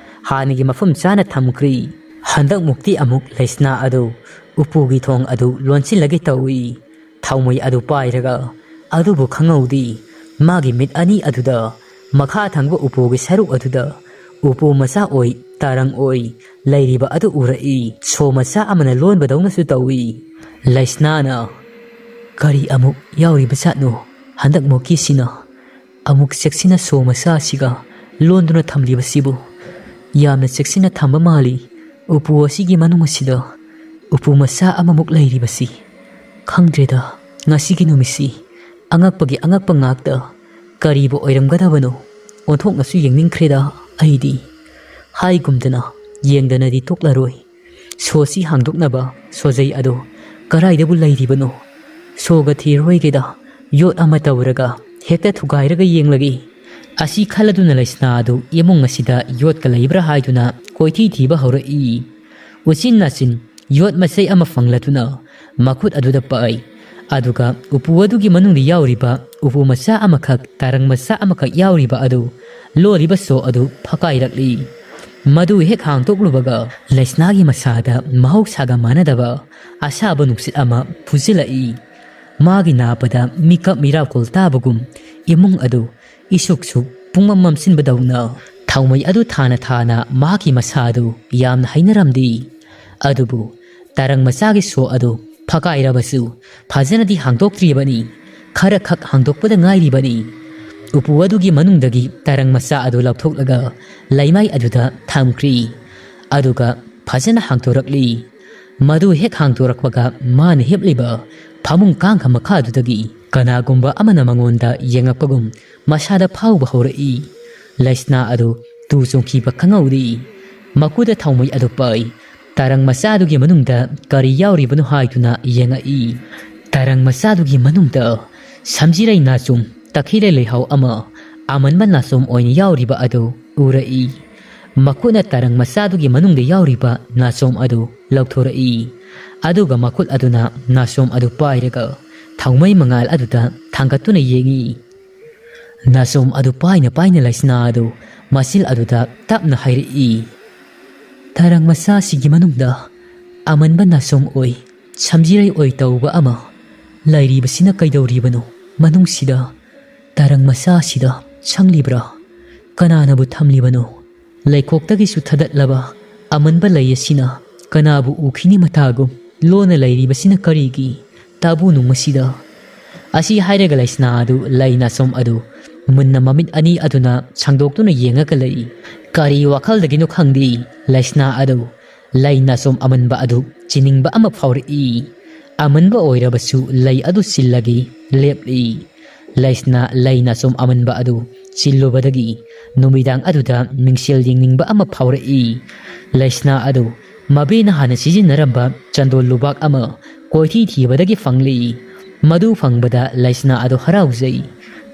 ꯍꯥꯟꯅꯒꯤ ꯃꯐꯝ ꯆꯥꯅ ꯊꯝꯈ꯭ꯔꯦ꯫ ꯍꯟꯗꯛꯃꯨꯛꯇꯤ ꯑꯃꯨꯛ ꯂꯩꯁꯅꯥ ꯑꯗꯨ ꯎꯄꯨꯒꯤ ꯊꯣꯡ ꯑꯗꯨ ꯂꯣꯟꯁꯤꯜꯂꯒꯦ ꯇꯧꯏ꯫ ꯊꯥꯎꯃꯩ ꯑꯗꯨ ꯄꯥꯏꯔꯒ, ꯑꯗꯨꯕꯨ ꯈꯪꯍꯧꯗꯦ, ꯃꯥꯒꯤ ꯃꯤꯠ ꯑꯅꯤ ꯑꯗꯨꯗ ꯃꯈꯥ ꯊꯪꯕ ꯎꯄꯨꯒꯤ ꯁꯔꯨꯛ ꯑꯗꯨꯗ ꯎꯄꯨ ꯃꯆꯥ ꯑꯣꯏ, ꯇꯔꯪ ꯑꯣꯏ ꯂꯩꯔꯤꯕ ꯑꯗꯨ ꯎꯔꯛꯏ꯫ ꯁꯣ ꯃꯆꯥ ꯑꯃꯅ ꯂꯣꯟꯕꯗꯧꯅꯁꯨ ꯇꯧꯏ꯫ ꯂꯩꯁꯅꯥꯅ, "ꯀꯔꯤ ꯑꯃꯨꯛ ꯌꯥꯎꯔꯤꯕ ꯖꯥꯠꯅꯣ ꯍꯟꯗꯛ ꯃꯨꯛꯀꯤꯁꯤꯅ? ꯑꯃꯨꯛ ꯆꯦꯛꯁꯤꯟꯅ ꯁꯣ ꯃꯆꯥ ꯑꯁꯤꯒ ꯂꯣꯟꯗꯨꯅ ꯊꯝꯂꯤꯕꯁꯤꯕꯨ? ꯌꯥꯝꯅ ꯆꯦꯛꯁꯤꯟꯅ ꯊꯝꯕ ꯃꯥꯜꯂꯤ꯫ ꯎꯄꯨ ꯑꯁꯤꯒꯤ ꯃꯅꯨꯡ ꯑꯁꯤꯗ ꯎꯄꯨ ꯃꯆꯥ ꯑꯃꯃꯨꯛ ꯂꯩꯔꯤꯕꯁꯤ꯫ ꯈꯪꯗ꯭ꯔꯦꯗ, ꯉꯁꯤꯒꯤ ꯅꯨꯃꯤꯠꯁꯤ ꯑꯉꯛꯄꯒꯤ ꯑꯉꯛꯄ ꯉꯥꯛꯇ꯫ ꯀꯔꯤꯕꯨ ꯑꯣꯏꯔꯝꯒꯗꯕꯅꯣ? ꯑꯣꯟꯊꯣꯛꯅꯁꯨ ꯌꯦꯡꯅꯤꯡꯈ꯭ꯔꯦꯗ ꯑꯩꯗꯤ꯫" ꯍꯥꯏꯒꯨꯝꯗꯅ ꯌꯦꯡꯗꯅꯗꯤ ꯇꯣꯛꯂꯔꯣꯏ꯫ ꯁꯣꯁꯤ ꯍꯥꯡꯗꯣꯛꯅꯕ ꯁꯣꯖꯩ ꯑꯗꯣ ꯀꯔꯥꯏꯗꯕꯨ ꯂꯩꯔꯤꯕꯅꯣ? ꯁꯣꯒ ꯊꯤꯔꯣꯏꯒꯦꯗ, ꯌꯣꯠ ꯑꯃ ꯇꯧꯔꯒ ꯍꯦꯛꯇ ꯊꯨꯒꯥꯏꯔꯒ ꯌꯦꯡꯂꯒꯦ꯫ ꯑꯁꯤ ꯈꯜꯂꯗꯨꯅ ꯂꯩꯁꯅꯥ ꯑꯗꯨ ꯏꯃꯨꯡ ꯑꯁꯤꯗ ꯌꯣꯠꯀ ꯂꯩꯕ꯭ꯔꯥ ꯍꯥꯏꯗꯨꯅ ꯀꯣꯏꯊꯤ ꯊꯤꯕ ꯍꯧꯔꯛꯏ꯫ ꯎꯆꯤꯟ ꯅꯥꯆꯤꯟ ꯌꯣꯠ ꯃꯆꯩ ꯑꯃ ꯐꯪꯂꯗꯨꯅ ꯃꯈꯨꯠ ꯑꯗꯨꯗ ꯄꯛꯏ꯫ ꯑꯗꯨꯒ ꯎꯄꯨ ꯑꯗꯨꯒꯤ ꯃꯅꯨꯡꯗ ꯌꯥꯎꯔꯤꯕ ꯎꯄꯨ ꯃꯆꯥ ꯑꯃꯈꯛ, ꯇꯔꯪ ꯃꯆꯥ ꯑꯃꯈꯛ ꯌꯥꯎꯔꯤꯕ ꯑꯗꯨ ꯂꯣꯜꯂꯤꯕ ꯁꯣ ꯑꯗꯨ ꯐꯛꯀꯥꯏꯔꯛꯂꯤ꯫ ꯃꯗꯨ ꯍꯦꯛ ꯍꯥꯡꯗꯣꯛꯂꯨꯕꯒ ꯂꯩꯁꯅꯥꯒꯤ ꯃꯁꯥꯗ ꯃꯍꯧꯁꯥꯒ ꯃꯥꯟꯅꯗꯕ ꯑꯁꯥꯕ ꯅꯨꯡꯁꯤꯠ ꯑꯃ ꯐꯨꯖꯤꯜꯂꯛꯏ꯫ ꯃꯥꯒꯤ ꯅꯥꯄꯗ ꯃꯤꯀꯞ ꯃꯤꯔꯥꯎꯈꯣꯜ ꯇꯥꯕꯒꯨꯝ ꯏꯃꯨꯡ ꯑꯗꯨ ꯏꯁꯨꯛ ꯁꯨꯛ ꯄꯨꯡꯃꯝ ꯃꯝꯁꯤꯟꯕꯗꯧꯅ ꯊꯥꯎꯃꯩ ꯑꯗꯨ ꯊꯥꯅ ꯊꯥꯅ ꯃꯍꯥꯛꯀꯤ ꯃꯁꯥ ꯑꯗꯨ ꯌꯥꯝꯅ ꯍꯩꯅꯔꯝꯗꯦ꯫ ꯑꯗꯨꯕꯨ ꯇꯔꯪ ꯃꯆꯥꯒꯤ ꯁꯣ ꯑꯗꯨ ꯐꯀꯥꯏꯔꯕꯁꯨ ꯐꯖꯅꯗꯤ ꯍꯥꯡꯗꯣꯛꯇ꯭ꯔꯤꯕꯅꯤ꯫ ꯈꯔꯈꯛ ꯍꯥꯡꯗꯣꯛꯄꯗ ꯉꯥꯏꯔꯤꯕꯅꯤ꯫ ꯎꯄꯨ ꯑꯗꯨꯒꯤ ꯃꯅꯨꯡꯗꯒꯤ ꯇꯔꯪ ꯃꯆꯥ ꯑꯗꯨ ꯂꯧꯊꯣꯛꯂꯒ ꯂꯩꯃꯥꯏ ꯑꯗꯨꯗ ꯊꯝꯈ꯭ꯔꯤ꯫ ꯑꯗꯨꯒ ꯐꯖꯅ ꯍꯥꯡꯗꯣꯔꯛꯂꯤ꯫ ꯃꯗꯨ ꯍꯦꯛ ꯍꯥꯡꯗꯣꯔꯛꯄꯒ ꯃꯥꯅ ꯍꯤꯞꯂꯤꯕ ꯐꯃꯨꯡ ꯀꯥꯡꯈ ꯃꯈꯥꯗꯨꯗꯒꯤ ꯀꯅꯥꯒꯨꯝꯕ ꯑꯃꯅ ꯃꯉꯣꯟꯗ ꯌꯦꯡꯉꯛꯄꯒꯨꯝ ꯃꯁꯥꯗ ꯐꯥꯎꯕ ꯍꯧꯔꯛꯏ꯫ ꯂꯩꯁꯅꯥ ꯑꯗꯨ ꯇꯨ ꯆꯣꯡꯈꯤꯕ ꯈꯪꯍꯧꯗꯦ꯫ ꯃꯈꯨꯗ ꯊꯥꯎꯃꯩ ꯑꯗꯨ ꯄꯥꯏ꯫ ꯇꯔꯪ ꯃꯆꯥꯗꯨꯒꯤ ꯃꯅꯨꯡꯗ ꯀꯔꯤ ꯌꯥꯎꯔꯤꯕꯅꯣ ꯍꯥꯏꯗꯨꯅ ꯌꯦꯡꯉꯛꯏ꯫ ꯇꯔꯪ ꯃꯆꯥꯗꯨꯒꯤ ꯃꯅꯨꯡꯗ ꯁꯝꯖꯤꯔꯩ ꯅꯥꯆꯣꯝ ꯇꯈꯦꯜꯂꯩ ꯂꯩꯍꯥꯎ ꯑꯃ ꯑꯃꯟꯕ ꯅꯥꯆꯣꯝ ꯑꯣꯏꯅ ꯌꯥꯎꯔꯤꯕ ꯑꯗꯨ ꯎꯔꯛꯏ꯫ ꯃꯈꯨꯠꯅ ꯇꯔꯪ ꯃꯆꯥꯗꯨꯒꯤ ꯃꯅꯨꯡꯗ ꯌꯥꯎꯔꯤꯕ ꯅꯥꯆꯣꯝ ꯑꯗꯨ ꯂꯧꯊꯣꯔꯛꯏ꯫ ꯑꯗꯨꯒ ꯃꯈꯨꯠ ꯑꯗꯨꯅ ꯅꯥꯆꯣꯝ ꯑꯗꯨ ꯄꯥꯏꯔꯒ ꯊꯥꯎꯃꯩ ꯃꯉꯥꯜ ꯑꯗꯨꯗ ꯊꯥꯡꯒꯠꯇꯨꯅ ꯌꯦꯡꯏ꯫ ꯅꯥꯆꯣꯝ ꯑꯗꯨ ꯄꯥꯏꯅ ꯄꯥꯏꯅ ꯂꯩꯁꯅꯥ ꯑꯗꯨ ꯃꯆꯤꯜ ꯑꯗꯨꯗ ꯇꯞꯅ ꯍꯥꯏꯔꯛꯏ, "ꯇꯔꯪ ꯃꯆꯥꯁꯤꯒꯤ ꯃꯅꯨꯡꯗ ꯑꯃꯟꯕ ꯅꯥꯆꯣꯝ ꯑꯣꯏ, ꯁꯝꯖꯤꯔꯩ ꯑꯣꯏ ꯇꯧꯕ ꯑꯃ ꯂꯩꯔꯤꯕꯁꯤꯅ ꯀꯩꯗꯧꯔꯤꯕꯅꯣ? ꯃꯅꯨꯡꯁꯤꯗ ꯇꯔꯪ ꯃꯆꯥꯁꯤꯗ ꯆꯪꯂꯤꯕ꯭ꯔꯥ? ꯀꯅꯥꯅꯕꯨ ꯊꯝꯂꯤꯕꯅꯣ? ꯂꯩꯈꯣꯛꯇꯒꯤꯁꯨ ꯊꯥꯗꯠꯂꯕ ꯑꯃꯟꯕ ꯂꯩ ꯑꯁꯤꯅ ꯀꯅꯥꯕꯨ ꯎꯈꯤꯅꯤ ꯃꯇꯥꯒꯨꯝ ꯂꯣꯟꯅ ꯂꯩꯔꯤꯕꯁꯤꯅ ꯀꯔꯤꯒꯤ? ꯇꯥꯕꯨ ꯅꯨꯡ ꯑꯁꯤꯗ?" ꯑꯁꯤ ꯍꯥꯏꯔꯒ ꯂꯩꯁꯅꯥ ꯑꯗꯨ ꯂꯩ ꯅꯥꯆꯣꯝ ꯑꯗꯨ ꯃꯨꯟꯅ ꯃꯃꯤꯠ ꯑꯅꯤ ꯑꯗꯨꯅ ꯁꯥꯡꯗꯣꯛꯇꯨꯅ ꯌꯦꯡꯉꯒ ꯂꯩ꯫ ꯀꯔꯤ ꯋꯥꯈꯜꯗꯒꯤꯅꯣ ꯈꯪꯗꯦ, ꯂꯩꯁꯅꯥ ꯑꯗꯨ ꯂꯩ ꯅꯥꯆꯣꯝ ꯑꯃꯟꯕ ꯑꯗꯨ ꯆꯤꯅꯤꯡꯕ ꯑꯃ ꯐꯥꯎꯔꯛꯏ꯫ ꯑꯃꯟꯕ ꯑꯣꯏꯔꯕꯁꯨ ꯂꯩ ꯑꯗꯨ ꯆꯤꯜꯂꯒꯤ ꯂꯦꯞꯂꯤ꯫ ꯂꯩꯁꯅꯥ ꯂꯩ ꯅꯥꯆꯣꯝ ꯑꯃꯟꯕ ꯑꯗꯨ ꯆꯤꯜꯂꯨꯕꯗꯒꯤ ꯅꯨꯃꯤꯗꯥꯡ ꯑꯗꯨꯗ ꯃꯤꯡꯁꯦꯜ ꯌꯦꯡꯅꯤꯡꯕ ꯑꯃ ꯐꯥꯎꯔꯛꯏ꯫ ꯂꯩꯁꯅꯥ ꯑꯗꯨ ꯃꯕꯦꯅ ꯍꯥꯟꯅ ꯁꯤꯖꯤꯟꯅꯔꯝꯕ ꯆꯟꯗꯣꯜ ꯂꯨꯕꯥꯛ ꯑꯃ ꯀꯣꯏꯊꯤ ꯊꯤꯕꯗꯒꯤ ꯐꯪꯂꯤ꯫ ꯃꯗꯨ ꯐꯪꯕꯗ ꯂꯩꯁꯅꯥ ꯑꯗꯨ ꯍꯔꯥꯎꯖꯩ꯫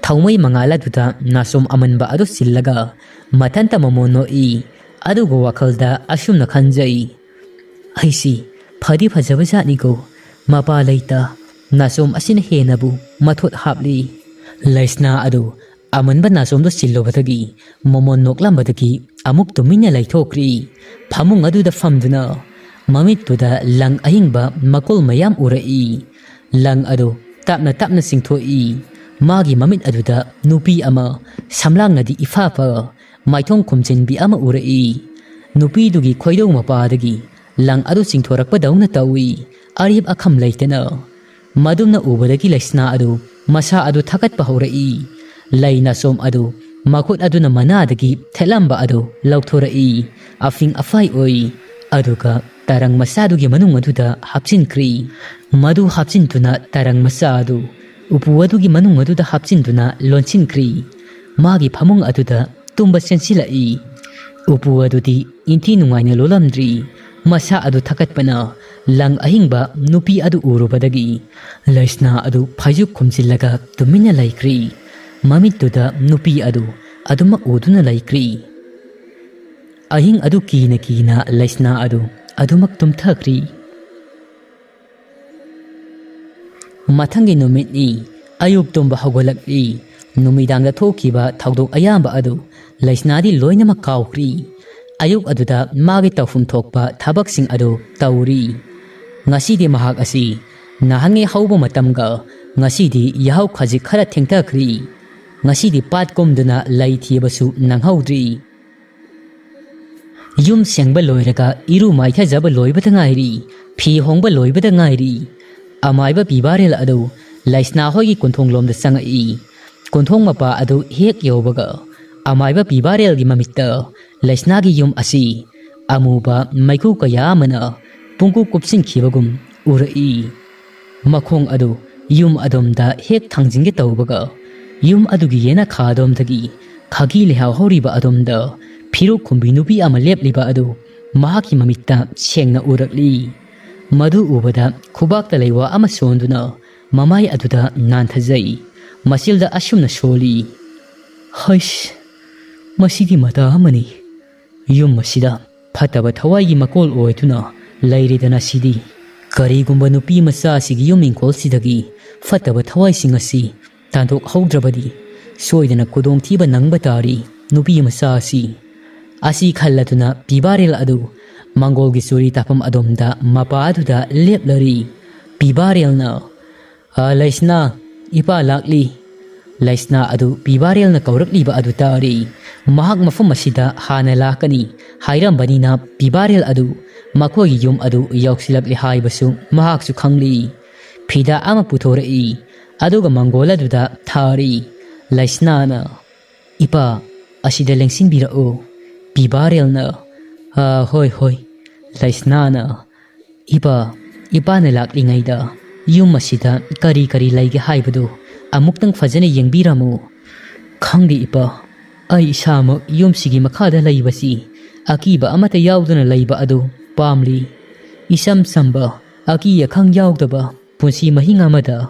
ꯊꯥꯎꯃꯩ ꯃꯉꯥꯜ ꯑꯗꯨꯗ ꯅꯥꯆꯣꯝ ꯑꯃꯟꯕ ꯑꯗꯨ ꯆꯤꯜꯂꯒ ꯃꯊꯟꯇ ꯃꯃꯣꯟ ꯅꯣꯛꯏ꯫ ꯑꯗꯨꯒ ꯋꯥꯈꯜꯗ ꯑꯁꯨꯝꯅ ꯈꯟꯖꯩ, "ꯑꯩꯁꯤ ꯐꯗꯤ ꯐꯖꯕ ꯖꯥꯠꯅꯤꯀꯣ, ꯃꯄꯥ ꯂꯩꯇ ꯅꯥꯆꯣꯝ ꯑꯁꯤꯅ ꯍꯦꯟꯅꯕꯨ ꯃꯊꯣꯠ ꯍꯥꯞꯂꯤ"꯫ ꯂꯩꯁꯅꯥ ꯑꯗꯨ ꯑꯃꯟꯕ ꯅꯥꯆꯣꯝꯗ ꯆꯤꯜꯂꯨꯕꯗꯒꯤ ꯃꯃꯣꯟ ꯅꯣꯛꯂꯝꯕꯗꯒꯤ ꯑꯃꯨꯛ ꯇꯨꯃꯤꯟꯅ ꯂꯩꯊꯣꯛꯈ꯭ꯔꯤ꯫ ꯐꯃꯨꯡ ꯑꯗꯨꯗ ꯐꯝꯗꯨꯅ ꯃꯃꯤꯠꯇꯨꯗ ꯂꯪ ꯑꯍꯤꯡꯕ ꯃꯀꯨꯜ ꯃꯌꯥꯝ ꯎꯔꯛꯏ꯫ ꯂꯪ ꯑꯗꯨ ꯇꯞꯅ ꯇꯞꯅ ꯆꯤꯡꯊꯣꯛꯏ꯫ ꯃꯥꯒꯤ ꯃꯃꯤꯠ ꯑꯗꯨꯗ ꯅꯨꯄꯤ ꯑꯃ ꯁꯝꯂꯥꯡꯅꯗꯤ ꯏꯐꯥ ꯐ ꯃꯥꯏꯊꯣꯡ ꯈꯨꯝꯖꯤꯟꯕꯤ ꯑꯃ ꯎꯔꯛꯏ꯫ ꯅꯨꯄꯤꯗꯨꯒꯤ ꯈꯣꯏꯗꯧ ꯃꯄꯥꯗꯒꯤ ꯂꯪ ꯑꯗꯨ ꯆꯤꯡꯊꯣꯔꯛꯄꯗꯧꯅ ꯇꯧꯏ꯫ ꯑꯔꯦꯞ ꯑꯈꯝ ꯂꯩꯇꯅ꯫ ꯃꯗꯨꯝꯅ ꯎꯕꯗꯒꯤ ꯂꯩꯁꯅꯥ ꯑꯗꯨ ꯃꯁꯥ ꯑꯗꯨ ꯊꯥꯒꯠꯄ ꯍꯧꯔꯛꯏ꯫ ꯂꯩ ꯅꯥꯆꯣꯝ ꯑꯗꯨ ꯃꯈꯨꯠ ꯑꯗꯨꯅ ꯃꯅꯥꯗꯒꯤ ꯊꯦꯠꯂꯝꯕ ꯑꯗꯨ ꯂꯧꯊꯣꯔꯛꯏ꯫ ꯑꯐꯤꯡ ꯑꯐꯥꯏ ꯑꯣꯏ꯫ ꯑꯗꯨꯒ ꯇꯔꯪ ꯃꯆꯥꯗꯨꯒꯤ ꯃꯅꯨꯡ ꯑꯗꯨꯗ ꯍꯥꯞꯆꯤꯟꯈ꯭ꯔꯤ꯫ ꯃꯗꯨ ꯍꯥꯞꯆꯤꯟꯗꯨꯅ ꯇꯔꯪ ꯃꯆꯥ ꯑꯗꯨ ꯎꯄꯨ ꯑꯗꯨꯒꯤ ꯃꯅꯨꯡ ꯑꯗꯨꯗ ꯍꯥꯞꯆꯤꯟꯗꯨꯅ ꯂꯣꯟꯁꯤꯟꯈ꯭ꯔꯤ꯫ ꯃꯥꯒꯤ ꯐꯃꯨꯡ ꯑꯗꯨꯗ ꯇꯨꯝꯕ ꯆꯦꯟꯁꯤꯜꯂꯛꯏ꯫ ꯎꯄꯨ ꯑꯗꯨꯗꯤ ꯏꯟꯊꯤ ꯅꯨꯡꯉꯥꯏꯅ ꯂꯣꯜꯂꯝꯗ꯭ꯔꯤ꯫ ꯃꯁꯥ ꯑꯗꯨ ꯊꯛꯀꯠꯄꯅ ꯂꯪ ꯑꯍꯤꯡꯕ ꯅꯨꯄꯤ ꯑꯗꯨ ꯎꯔꯨꯕꯗꯒꯤ ꯂꯩꯁꯅꯥ ꯑꯗꯨ ꯐꯩꯖꯨꯞ ꯈꯨꯝꯖꯤꯜꯂꯒ ꯇꯨꯃꯤꯟꯅ ꯂꯩꯈ꯭ꯔꯤ꯫ ꯃꯃꯤꯠꯇꯨꯗ ꯅꯨꯄꯤ ꯑꯗꯨ ꯑꯗꯨꯃꯛ ꯎꯗꯨꯅ ꯂꯩꯈ꯭ꯔꯤ꯫ ꯑꯍꯤꯡ ꯑꯗꯨ ꯀꯤꯅ ꯀꯤꯅ ꯂꯩꯁꯅꯥ ꯑꯗꯨ ꯑꯗꯨꯃꯛ ꯇꯨꯝꯊꯈ꯭ꯔꯤ꯫ ꯃꯊꯪꯒꯤ ꯅꯨꯃꯤꯠꯅꯤ꯫ ꯑꯌꯨꯛ ꯇꯨꯝꯕ ꯍꯧꯒꯠꯂꯛꯂꯤ꯫ ꯅꯨꯃꯤꯗꯥꯡꯗ ꯊꯣꯛꯈꯤꯕ ꯊꯧꯗꯣꯛ ꯑꯌꯥꯝꯕ ꯑꯗꯨ ꯂꯩꯁꯅꯥꯗꯤ ꯂꯣꯏꯅꯃꯛ ꯀꯥꯎꯈ꯭ꯔꯤ꯫ ꯑꯌꯨꯛ ꯑꯗꯨꯗ ꯃꯥꯒꯤ ꯇꯧꯐꯝ ꯊꯣꯛꯄ ꯊꯕꯛꯁꯤꯡ ꯑꯗꯨ ꯇꯧꯔꯤ꯫ ꯉꯁꯤꯗꯤ ꯃꯍꯥꯛ ꯑꯁꯤ ꯅꯍꯥꯟꯉꯩ ꯍꯧꯕ ꯃꯇꯝꯒ ꯉꯁꯤꯗꯤ ꯌꯥꯍꯧ ꯈꯖꯤꯛ ꯈꯔ ꯊꯦꯡꯊꯈ꯭ꯔꯤ꯫ ꯉꯁꯤꯗꯤ ꯄꯥꯠ ꯀꯨꯝꯗꯨꯅ ꯂꯩ ꯊꯤꯕꯁꯨ ꯅꯪꯍꯧꯗ꯭ꯔꯤ꯫ ꯌꯨꯝ ꯁꯦꯡꯕ ꯂꯣꯏꯔꯒ ꯏꯔꯨ ꯃꯥꯏꯊꯖꯕ ꯂꯣꯏꯕꯗ ꯉꯥꯏꯔꯤ꯫ ꯐꯤ ꯍꯣꯡꯕ ꯂꯣꯏꯕꯗ ꯉꯥꯏꯔꯤ꯫ ꯑꯃꯥꯏꯕ ꯄꯤꯕꯥꯔꯦꯜ ꯑꯗꯨ ꯂꯩꯁꯅꯥ ꯍꯣꯏꯒꯤ ꯀꯣꯟꯊꯣꯡꯂꯣꯝꯗ ꯆꯪꯉꯛꯏ꯫ ꯀꯣꯟꯊꯣꯡ ꯃꯄꯥ ꯑꯗꯨ ꯍꯦꯛ ꯌꯧꯕꯒ ꯑꯃꯥꯏꯕ ꯄꯤꯕꯥꯔꯦꯜꯒꯤ ꯃꯃꯤꯠꯇ ꯂꯩꯁꯅꯥꯒꯤ ꯌꯨꯝ ꯑꯁꯤ ꯑꯃꯨꯕ ꯃꯩꯈꯨ ꯀꯌꯥ ꯑꯃꯅ ꯄꯨꯡꯀꯨꯞ ꯀꯨꯞꯁꯤꯟꯈꯤꯕꯒꯨꯝ ꯎꯔꯛꯏ꯫ ꯃꯈꯣꯡ ꯑꯗꯨ ꯌꯨꯝ ꯑꯗꯣꯝꯗ ꯍꯦꯛ ꯊꯥꯡꯖꯤꯟꯒꯦ ꯇꯧꯕꯒ, ꯌꯨꯝ ꯑꯗꯨꯒꯤ ꯌꯦꯅꯈꯥ ꯑꯗꯣꯝꯗꯒꯤ ꯈꯥꯒꯤ ꯂꯩꯍꯥꯎ ꯍꯧꯔꯤꯕ ꯑꯗꯣꯝꯗ ꯐꯤꯔꯨꯛ ꯈꯨꯝꯕꯤ ꯅꯨꯄꯤ ꯑꯃ ꯂꯦꯞꯂꯤꯕ ꯑꯗꯨ ꯃꯍꯥꯛꯀꯤ ꯃꯃꯤꯠꯇ ꯁꯦꯡꯅ ꯎꯔꯛꯂꯤ꯫ ꯃꯗꯨ ꯎꯕꯗ ꯈꯨꯕꯥꯛꯇ ꯂꯩꯋꯥ ꯑꯃ ꯁꯣꯟꯗꯨꯅ ꯃꯃꯥꯏ ꯑꯗꯨꯗ ꯅꯥꯟꯊꯖꯩ꯫ ꯃꯆꯤꯜꯗ ꯑꯁꯨꯝꯅ ꯁꯣꯜꯂꯤ, "ꯍꯩꯁ, ꯃꯁꯤꯗꯤ ꯃꯇꯥ ꯑꯃꯅꯤ꯫ ꯌꯨꯝ ꯑꯁꯤꯗ ꯐꯠꯇꯕ ꯊꯋꯥꯏꯒꯤ ꯃꯀꯣꯜ ꯑꯣꯏꯗꯨꯅ ꯂꯩꯔꯦꯗꯅ ꯁꯤꯗꯤ꯫ ꯀꯔꯤꯒꯨꯝꯕ ꯅꯨꯄꯤ ꯃꯆꯥ ꯑꯁꯤꯒꯤ ꯌꯨꯝ ꯏꯪꯈꯣꯜꯁꯤꯗꯒꯤ ꯐꯠꯇꯕ ꯊꯋꯥꯏꯁꯤꯡ ꯑꯁꯤ ꯇꯥꯟꯊꯣꯛꯍꯧꯗ꯭ꯔꯕꯗꯤ ꯁꯣꯏꯗꯅ ꯈꯨꯗꯣꯡꯊꯤꯕ ꯅꯪꯕ ꯇꯥꯔꯤ ꯅꯨꯄꯤ ꯃꯆꯥ ꯑꯁꯤ"꯫ ꯑꯁꯤ ꯈꯜꯂꯗꯨꯅ ꯄꯤꯕꯥꯔꯦꯜ ꯑꯗꯨ ꯃꯪꯒꯣꯜꯒꯤ ꯆꯨꯔꯤ ꯇꯥꯐꯝ ꯑꯗꯣꯝꯗ ꯃꯄꯥ ꯑꯗꯨꯗ ꯂꯦꯞꯂꯔꯤ꯫ ꯄꯤꯕꯥꯔꯦꯜꯅ, "ꯑ, ꯂꯩꯁꯅꯥ, ꯏꯄꯥ ꯂꯥꯛꯂꯤ"꯫ ꯂꯩꯁꯅꯥ ꯑꯗꯨ ꯄꯤꯕꯥꯔꯦꯜꯅ ꯀꯧꯔꯛꯂꯤꯕ ꯑꯗꯨ ꯇꯥꯔꯤ꯫ ꯃꯍꯥꯛ ꯃꯐꯝ ꯑꯁꯤꯗ ꯍꯥꯟꯅ ꯂꯥꯛꯀꯅꯤ ꯍꯥꯏꯔꯝꯕꯅꯤꯅ, ꯄꯤꯕꯥꯔꯦꯜ ꯑꯗꯨ ꯃꯈꯣꯏꯒꯤ ꯌꯨꯝ ꯑꯗꯨ ꯌꯧꯁꯤꯜꯂꯛꯂꯦ ꯍꯥꯏꯕꯁꯨ ꯃꯍꯥꯛꯁꯨ ꯈꯪꯂꯤ꯫ ꯐꯤꯗꯥ ꯑꯃ ꯄꯨꯊꯣꯔꯛꯏ, ꯑꯗꯨꯒ ꯃꯪꯒꯣꯜ ꯑꯗꯨꯗ ꯊꯥꯔꯤ꯫ ꯂꯩꯁꯅꯥꯅ, "ꯏꯄꯥ, ꯑꯁꯤꯗ ꯂꯦꯡꯁꯤꯟꯕꯤꯔꯛꯎ꯫" ꯄꯤꯕꯥꯔꯦꯜꯅ, "ꯑ, ꯍꯣꯏ, ꯍꯣꯏ꯫" ꯂꯩꯁꯅꯥꯅ, "ꯏꯄꯥ, ꯏꯄꯥꯅ ꯂꯥꯛꯂꯤꯉꯩꯗ ꯌꯨꯝ ꯑꯁꯤꯗ ꯀꯔꯤ ꯀꯔꯤ ꯂꯩꯒꯦ ꯍꯥꯏꯕꯗꯨ ꯑꯃꯨꯛꯇꯪ ꯐꯖꯅ ꯌꯦꯡꯕꯤꯔꯝꯃꯨ꯫" "ꯈꯪꯗꯦ ꯏꯄꯥ, ꯑꯩ ꯏꯁꯥꯃꯛ ꯌꯨꯝꯁꯤꯒꯤ ꯃꯈꯥꯗ ꯂꯩꯕꯁꯤ ꯑꯀꯤꯕ ꯑꯃꯠꯇ ꯌꯥꯎꯗꯅ ꯂꯩꯕ ꯑꯗꯨ ꯄꯥꯝꯂꯤ꯫ ꯏꯆꯝ ꯆꯝꯕ, ꯑꯀꯤ ꯑꯈꯪ ꯌꯥꯎꯗꯕ ꯄꯨꯟꯁꯤ ꯃꯍꯤꯡ ꯑꯃꯗ